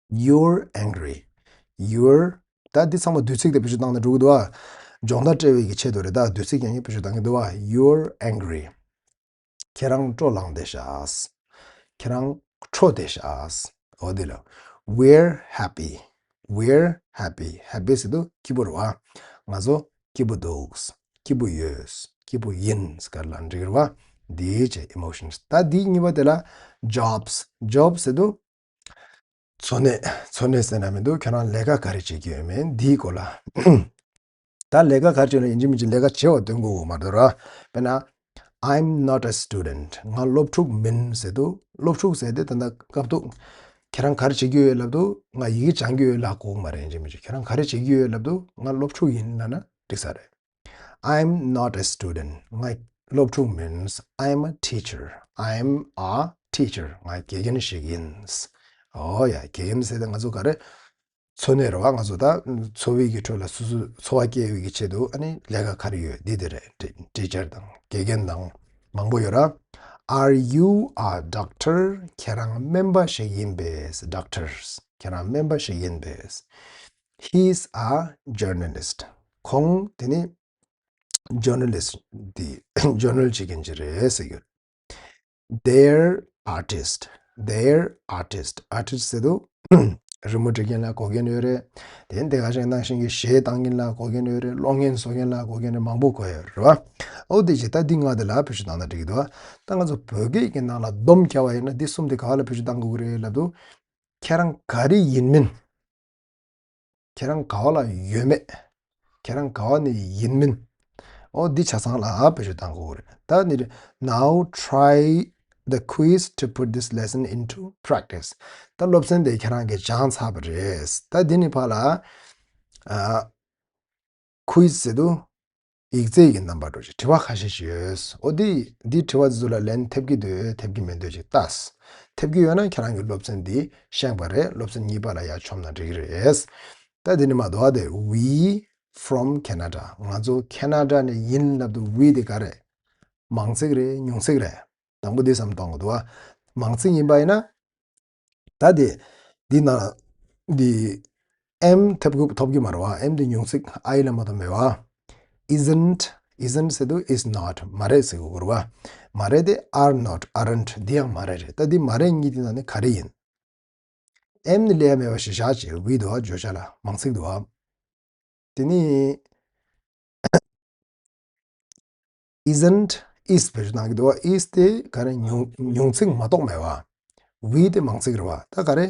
You're angry. You're. ད་འདི་ཚང་མ་དུས་ཚིགས་དེ་བེད་སྤྱོད་བཏང་ནས་འགྲོ་གི་འདུག་ཨ། སྦྱོང་བརྡར་སྤྲད་པའི་གི་ཆེད་དུ་རེད། ད་དུས་ཚིགས་ཀྱང་བེད་སྤྱོད་བཏང་གི་འདུག་ཨ། You're angry. ཁྱེད་རང་སྤྲོ་ལངས་བསྡད་ཤག་ཁྱེད་རང་ཁྲོ་བསྡད་ཤག་འོ་དེ་ལ། We're happy. We're happy. Happy ཟེར་དུས་སྐྱིད་པོ་རེད་བ། ང་ཚོ་སྐྱིད་པོ་འདུག་སྐྱིད་པོ་ཡོད། སྐྱིད་པོ་ཡིན་ཟེར་ག་ལབ་ན་འགྲིག་རེད་བ། འདི་བྱས་emotions། ད་འདི་གཉིས་པ་དེ་ལ་jobs། jobs ཟེར་དུས། འཚོ་གནས། འཚོ་གནས་ཟེར་ན་མི་འདུག་ཁྱོད་རང་ལས་ཀ་ག་རེ་བྱེད་ཀྱི་ཡོད་མེད་འདིའི་སྐོར་ལ། ད་ལས་ཀ་ག་རེ་བྱེད་ན་ཡིན་གཅིག་མིན་གཅིག་ལས་ཀ་བྱེད་པ་སྟོན་དགོས་ཀྱི་མ་རེད་ར། དཔེར་ན། I'm not a student. ང་སློབ་ཕྲུག་མིན་ཟེར་དུས། སློབ་ཕྲུག་ཟེར་དེ་ད་ལྟ་སྐབས་དུ། ཁྱེད་རང་ག་རེ་བྱེད་ཀྱི་ཡོད་ལབ་དུས། ང་ཡི་གེ་སྦྱང་གི་ཡོད་ལབ་དགོས་ཀྱི་མ་རེད། ཡིན་གཅིག་མིན་གཅིག་ཁྱེད་རང་ག་རེ་བྱེད་ཀྱི་ཡོད་ལབ་དུས། ང་སློབ་ཕྲུག་ཡིན་ལབ་ན་འགྲིག་ས་རེད། I'm not a student. ང་སློབ་ཕྲུག་མིན། I'm a teacher. I'm a teacher. ང་དགེ་རྒན་ཞིག་ཡིན། ཨོ་ཡ། དགེ་རྒན་ཟེར་ཏེ་ང་ཚོ་ག་རེ། འཚོ་གནས་རེད་བ། ང་ཚོ་ད་འཚོ་བའི་གི་ཁྲོད་ལ་སོ་སོ་འཚོ་བ་སྐྱེལ་བའི་གི་ཆེད་དུ། ཨ་ནི་ལས་ཀ་ག་རེ་ཡོད། འདི་དེ་རེད། ཊི་ཊི་ཆར་དང་དགེ་རྒན་དང་མང་པོ་ཡོད་ར། Are you a doctor? ཁྱེད་རང་སྨན་པ་ཞིག་ཡིན་པས། Doctors. ཁྱེད་རང་སྨན་པ་ཞིག་ཡིན་པས། He's a journalist. ཁོང་དེ་ནི་journalist། དེ་journal བྱེད་མཁན་ཅིག་རེད་ཟེར་གྱི་ཡོད། They're artist. They're artist. Artist ཟེར་དུས། རི་མོ་འབྲི་མཁན་ལ་གོ་མཁན་ཡོད་རེད། དེ་དེ་ག་ཅིག་ནང་བཞིན་གྱི་གཞས་བཏང་མཁན་ལ་གོ་མཁན་ཡོད་རེད། གློག་བརྙན་བཟོ་མཁན་ལ་གོ་མཁན་རེད། མང་པོ་གོ་ཡོད་རེད་བ། ཨོ་དེ་བྱས་ད་འདི་ལྔ་དེ་ལ་བེད་སྤྱོད་བཏང་ན་འགྲིག་གི་འདུག་ད་ང་ཚོ་བོད་སྐད་ཀྱི་ནང་ལ་སྡོམ་རྒྱག་པ་ཡིན་ན་འདི་གསུམ་དེ་ག་བ་ལ་བེད་སྤྱོད་བཏང་དགོས་ཀྱི་རེད་ལབ་དུས། ཁྱེད་རང་ག་རེ་ཡིན་མིན། ཁྱེད་རང་ག་བ་ལ་ཡོད་མེད། ཁྱེད་རང་ག་བ་ནས་ཡིན་མིན། ཨོ་འདི་ཆ་ཚང་ལ་བེད་སྤྱོད་བཏང་དགོས་རེད། ད་ནི་རེད། Now try the quiz to put this lesson into practice. ད་སློབ་ཚན་དེ་ཁྱེད་རང་གིས་སྦྱངས་ཚར་བ་རེད། ད་འདི་ནས་ཕར་ལ། ཨ། quiz ཟེར་དུས། ཡིག་ཚད་ཀྱི་རྣམ་པ་འདྲ་ཅིག་དྲི་བ་ཁ་ཤས་ཤིག་ཡོད། ཨོ་དེ། འདི་དྲི་བ་དེ་ཚོ་ལ་ལན་ཐེབས་ཀྱི་འདུག་ཐེབས་ཀྱི་མི་འདུག་ཅིག་ལྟ། ཐེབས་ཀྱི་ཡོད་ན་ཁྱེད་རང་གི་སློབ་ཚན་འདི་བཤད་པ་རེད། སློབ་ཚན་གཉིས་པ་ལ་ཡར་མཆོངས་ན་འགྲིག་གི་རེད། ད་དེ་ནི་མ་དོ་བ་དེ། We from Canada. ང་ཚོ་ཁེ་ན་ཌ་ནས་ཡིན་ལབ་དུས། We དེ་ག་རེད། མང་ཚིག་རེད། ཉུང་ཚིག་རེད། དང་པོ་འདི་བསམ་གཏོང་དགོས་འདུག་བ། མང་ཚིག་ཡིན་པ་ཡིན་ན། ད་དེ། འདི་ན། འདི། am ཐོབ་ཀྱི་ཐོབ་ཀྱི་མ་རེད་བ། am དེ་ཉུང་ཚིག I ལ་མ་གཏོགས་མེད་བ། Isn't. Isn't ཟེར་དུས་is not མ་རེད་ཟེར་དགོས་རེད་བ། མ་རེད་དེ། are not, aren't འདི་ཡང་མ་རེད་རེད། ད་འདི་མ་རེད་གཉིས་དེ་ནང་ནས་ག་རེ་ཡིན། am ནི་ལས་མེད་པ་ཞིག་བཞག་བྱས། we འདུག་བ། བརྗོད་བྱ་ལ་མང་ཚིག་འདུག་བ། དེ་ནི། Isn't, is བེད་སྤྱོད་གཏོང་གི་འདུག་བ། is དེ་ག་རེ། ཉུང་ཉུང་ཚིག་མ་གཏོགས་མེད་བ། we དེ་མང་ཚིག་རེད་བ། ད་ག་རེ།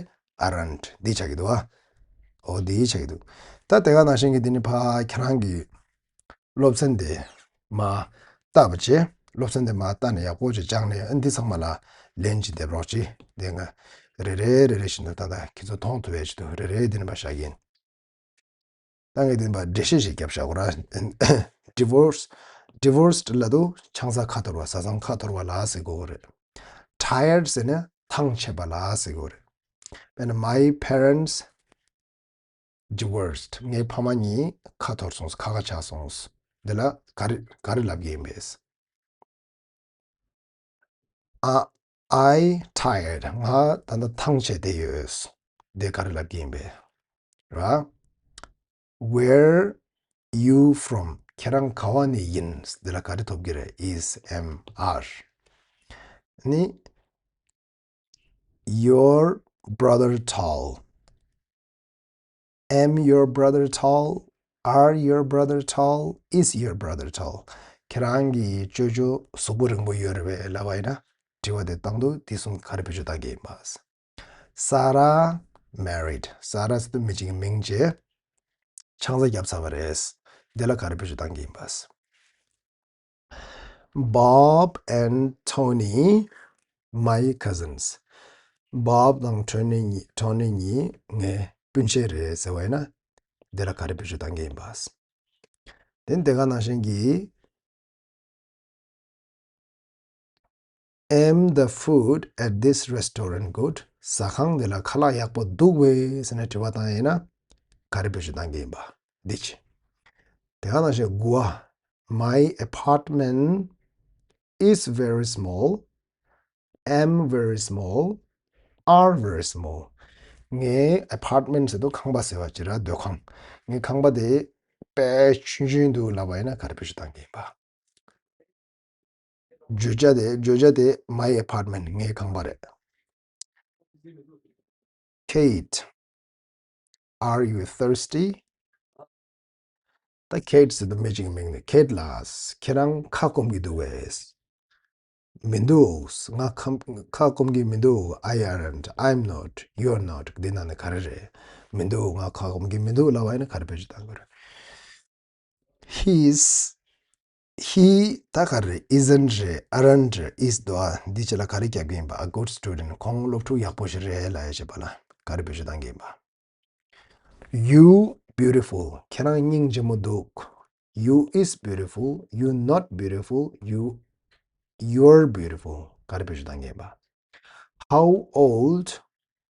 aren't འདི་ཆགས་ཀྱི་འདུག་བ། ཨོ་འདི་ཆགས་ཀྱི་འདུག་ད་དེ་ག་ནང་བཞིན་གྱི་འདི་ནི་ཕ་ཁྱེད་རང་གི་སློབ་ཚན་དེ་མ་བལྟས་པ་བྱས། སློབ་ཚན་དེ་མ་བལྟས་ནས་ཡག་པོ་ཅིག་སྦྱངས་ནས། ཨ། འདི་ཚང་མ་ལ་ལན་ཅིག་འདེབས་རོགས་གྱིས། དེ་ང་རེ་རེ་རེ་རེ་བཞིན་དུ་ད་ལྟ་ཁྱེད་ཚོ་མཐོང་ཐུབ་པའི་ཆེད་དུ་རེ་རེ་འདི་ནི་མ་བཞག་གི་ཡིན། ད་ངས་འདི་ནི་མ་འགྲེལ་བཤད་ཞིག་བརྒྱབ་བཞག་གོ་ར། Divorce. Divorced ལབ་དུས་ཆང་ས་ཁ་འཐོར་བ། བཟའ་ཚང་ཁ་འཐོར་བ་ལ་ཟེར་དགོས་རེད། Tired ཟེར་ན་ཐང་ཆད་པ་ལ་ཟེར་དགོས་རེད། དཔེར་ན། My parents divorced. ངའི་ཕ་མ་གཉིས་ཁ་འཐོར་སོང་། ཁ་ཁ་ཆག་སོང་། འདི་ལ་ག་རེ་ག་རེ་ལབ་ཀྱི་ཡིན་པས། I, I tired. ང་ད་ལྟ་ཐང་ཆད་བསྡད་ཡོད། འདི་ག་རེ་ལབ་ཀྱི་ཡིན་པས། ར། Where you from? ཁྱེད་རང་ག་བ་ནས་ཡིན། འདི་ལ་ག་རེ་ཐོབ་ཀྱི་རེད། Is, am, are. ནི། Your brother tall? Am your brother tall? Are your brother tall? Is your brother tall? ཁྱེད་རང་གི་ཅོ་ཅོ་གཟུགས་པོ་རིང་པོ་ཡོད་རེད་པས་ལབ་པ་ཡིན་ན། དྲི་བ་དེ་བཏང་དུས་དེ་གསུམ་ག་རེ་བེད་སྤྱོད་བཏང་གི་ཡིན་པ། Sarah married. Sarah ཟེར་དུས་མི་གཅིག་གི་མིང་བྱས། ཆང་ས་བརྒྱབ་ཚར་བ་རེད། འདི་ལ་ག་རེ་བེད་སྤྱོད་བཏང་གི་ཡིན་པ། Bob and Tony, my cousins. Bob དང་Tony གཉིས། Tony གཉིས་ངའི་སྤུན་མཆེད་རེད་ཟེར་བ་ཡིན་ན། འདི་ལ་ག་རེ་བེད་སྤྱོད་བཏང་གི་ཡིན་པ། དེ་དེ་ག་ནང་བཞིན་གྱི། Am the food at this restaurant good? ཟ་ཁང་འདི་ལ་ཁ་ལག་ཡག་པོ་འདུག་པས་ཟེར་ནས་དྲི་བ་བཏང་ཡིན་ན། ག་རེ་བེད་སྤྱོད་བཏང་གི་ཡིན་པ། འདི་བྱས། དེ་ག་ནང་བཞིན་གོ་བ། My apartment is very small, am very small, are very small. ངའི་apartment ཟེར་དུས་ཁང་པ་ཟེར་བ་ཅིག་ར། སྡོད་ཁང་། ངའི་ཁང་པ་དེ་དཔེ་ཆུང་ཆུང་འདུག་ལབ་པ་ཡིན་ན་ག་རེ་བེད་སྤྱོད་བཏང་གི་ཡིན་པ། བརྗོད་བྱ་དེ། བརྗོད་བྱ་དེ། My apartment. ངའི་ཁང་པ་རེད། Kate, are you thirsty? ད་Kate ཟེར་དུས་མི་གཅིག་གི་མིང་ནི། Kate ལགས། ཁྱེད་རང་ཁ་སྐོམ་གྱི་འདུག་གས། མི་འདུག་ང་ཁམ་ཁ་སྐོམ་གྱི་མི་འདུག I aren't, I'm not, you're not. འདི་ནང་ནས་ག་རེ་རེད། མི་འདུག་ང་ཁ་སྐོམ་གྱི་མི་འདུག་ལབ་པ་ཡིན་ན་ག་རེ་བེད་སྤྱོད་གཏང་དགོས་རེད། He's, he ད་ག་རེ་རེད། Isn't རེད། Aren't རེད། Is འདུག་ཨ། འདི་ཅི་ལ་ག་རེ་རྒྱབ་ཀྱི་ཡིན་པ། A good student. ཁོང་སློབ་ཕྲུག་ཡག་པོ་ཞིག་རེད་ལབ་ཡ་བྱེད་པ་ལ་ག་རེ་བེད་སྤྱོད་གཏང་གི་ཡིན་པ། You beautiful. ཁྱེད་རང་སྙིང་རྗེ་མོ་འདུག You is beautiful. You not beautiful. You, you're beautiful. ག་རེ་བེད་སྤྱོད་གཏང་གི་ཡིན་པ། How old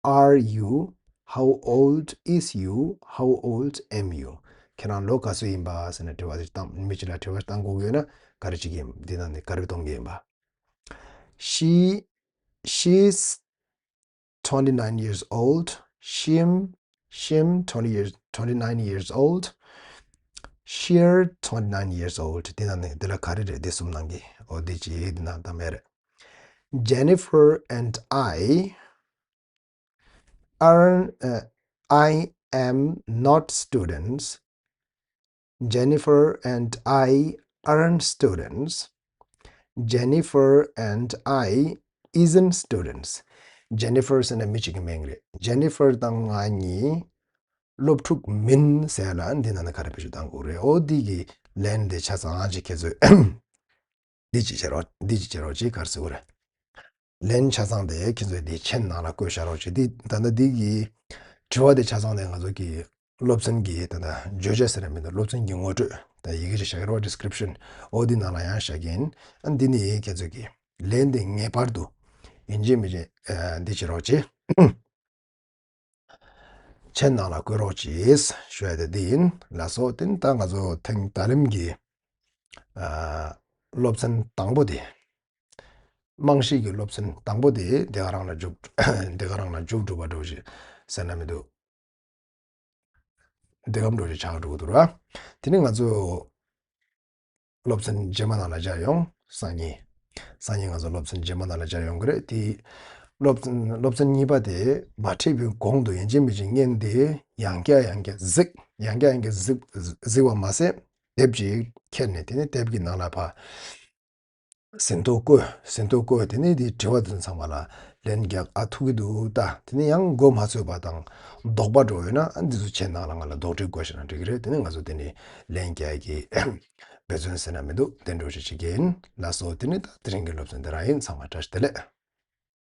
are you? How old is you? How old am you? ཁྱེད་རང་ལོ་ག་ཚོད་ཡིན་པ་ཟེར་ནས་དྲི་བ་ཞིག་བཏང་། མི་གཅིག་ལ་དྲི་བ་བཏང་དགོས་ཀྱི་ཡོད་ན་ག་རེ་བྱེད་ཀྱི་ཡིན། འདི་ནང་ནས་ག་རེ་གཏོང་གི་ཡིན་པ། She, she's twenty-nine years old. She'm, she'm twenty years, twenty-nine years old. She're twenty-nine years old. འདི་ནང་ནས་འདི་ལ་ག་རེ་རེད། འདི་གསུམ་ནང་གི། འོ་འདི་ཅི་འདི་ནང་གཏམ་ཡ་རེད། Jennifer and I aren't, uh, I am not students. Jennifer and I aren't students. Jennifer and I isn't students. Jennifer ཟེར་ན་མི་གཅིག་གི་མིང་རེད། Jennifer དང་ང་གཉིས་སློབ་ཕྲུག་མིན་ཟེར་ལ་འདི་ནང་ནས་ག་རེ་བེད་སྤྱོད་གཏང་དགོས་རེད། འོ་འདི་གི་ལན་དེ་ཆ་ཚང་ཅིག་ཁྱེད་ཚོས་འདི་ཅིག་བྱེད་རོགས། འདི་ཅིག་བྱེད་རོགས་ཅིག་ག་རེ་ཟེར་དགོས་རེད། ལན་ཆ་ཚང་དེ་ཁྱེད་ཚོས་འདི་མཆན་ནང་ལ་བཀོད་བཞག་རོགས་བྱེད། འདི་ད་ལྟ་འདི་གི་དྲི་བ་དེ་ཆ་ཚང་དེ་ང་ཚོ་གི་སློབ་ཚན་གྱི་ད་ལྟ་བརྗོད་བྱ་ཟེར་ན་མི་འདུག་སློབ་ཚན་གྱི་ངོ་སྤྲོད་ད་ཡི་གེ་ཅིག་བཞག་གི་རེད་པ། ཌི་སི་ཀི་རིབ་ཤན། འོ་འདི་ནང་ལ་ཡང་བཞག་གི་ཡིན། ཨ་འདི་ནི་ཁྱེད་ཚོས་ཀྱི་ལན་དེ་ངེས་པར་དུ་ཡིན་གཅིག་མིན་གཅིག་ཨ་འདི་བྱེད་རོགས་བྱེད། མཆན་ནང་ལ་བཀོད་རོགས་གྱིས་ཞུ་ཡ་དེ་འདི་ཡིན། ལགས་སོ། དེ་ནི་ད་ང་ཚོ་ཐེངས་ད་ལན་གྱི་ཨ་སློབ་ཚན་དང་པོ་དེ། རྨང་གཞི་གི་སློབ་ཚན་དང་པོ་དེ་དེ་ག་རང་ལ་མཇུག་དེ་ག་རང་ལ་མཇུག་གྲུབ་པ་འགྲོ་ཞིག་ཟེར་ན་མི་འདུག་འདི་གམ་འགྲོ་ཞིག་ཆགས་འགྲོ་གི་འདུག་ར། དེ་ནི་ང་ཚོ་སློབ་ཚན་རྗེས་མ་ནང་ལ་སྦྱར་ཡོང་། སང་ཉིན། སང་ཉིན་ང་ཚོ་སློབ་ཚན་རྗེས་མ་ནང་ལ་སྦྱར་ཡོང་གི་རེད། དེ་སློབ་ཚན་སློབ་ཚན་གཉིས་པ་དེ་མ་ཁྲིད་པའི་གོང་དུ་ཡིན་གཅིག་མིན་གཅིག་བརྙན་དེ་ཡང་བསྐྱར་ཡང་བསྐྱར་གཟིགས། ཡང་བསྐྱར་ཡང་བསྐྱར་གཟིགས་གཟིགས་པ་མ་ཟད་དེབ་ཅིག་ཁྱེར་ནས་དེ་ནི་དེབ་ཀྱི་ནང་ལ་ཕར་ཟིན་ཐོ་བཀོད། ཟིན་ཐོ་བཀོད། དེ་ནས་དེའི་དྲི་བ་དེ་ཚོ་ཚང་མ་ལ་ལན་རྒྱག་ཨ་ཐུག་གི་འདུག་ད་དེ་ནས་ཡང་མགོ་མ་ཚོས་པ་དང་དོགས་པ་འགྲོ་ཡོད་ན་ཨ་འདི་ཚོ་མཆན་ནང་ལ་ང་ལ་དོགས་འདྲི་དགོས་ཤེ་ན་འགྲིག་གི་རེད། དེ་ནས་ང་ཚོ་དེ་ནས་ལན་རྒྱག་གི་འབད་བརྩོན་ཟེར་ན་མི་འདུག་དེ་འགྲོ་ཞིག་བྱེད་ཀྱི་ཡིན། ལགས་སོ། དེ་ནས་ད་དེ་རིང་གི་སློབ་ཚན་འདི་རང་ཡིན། ཚང་མ་བཀྲ་ཤིས་བདེ་ལེགས།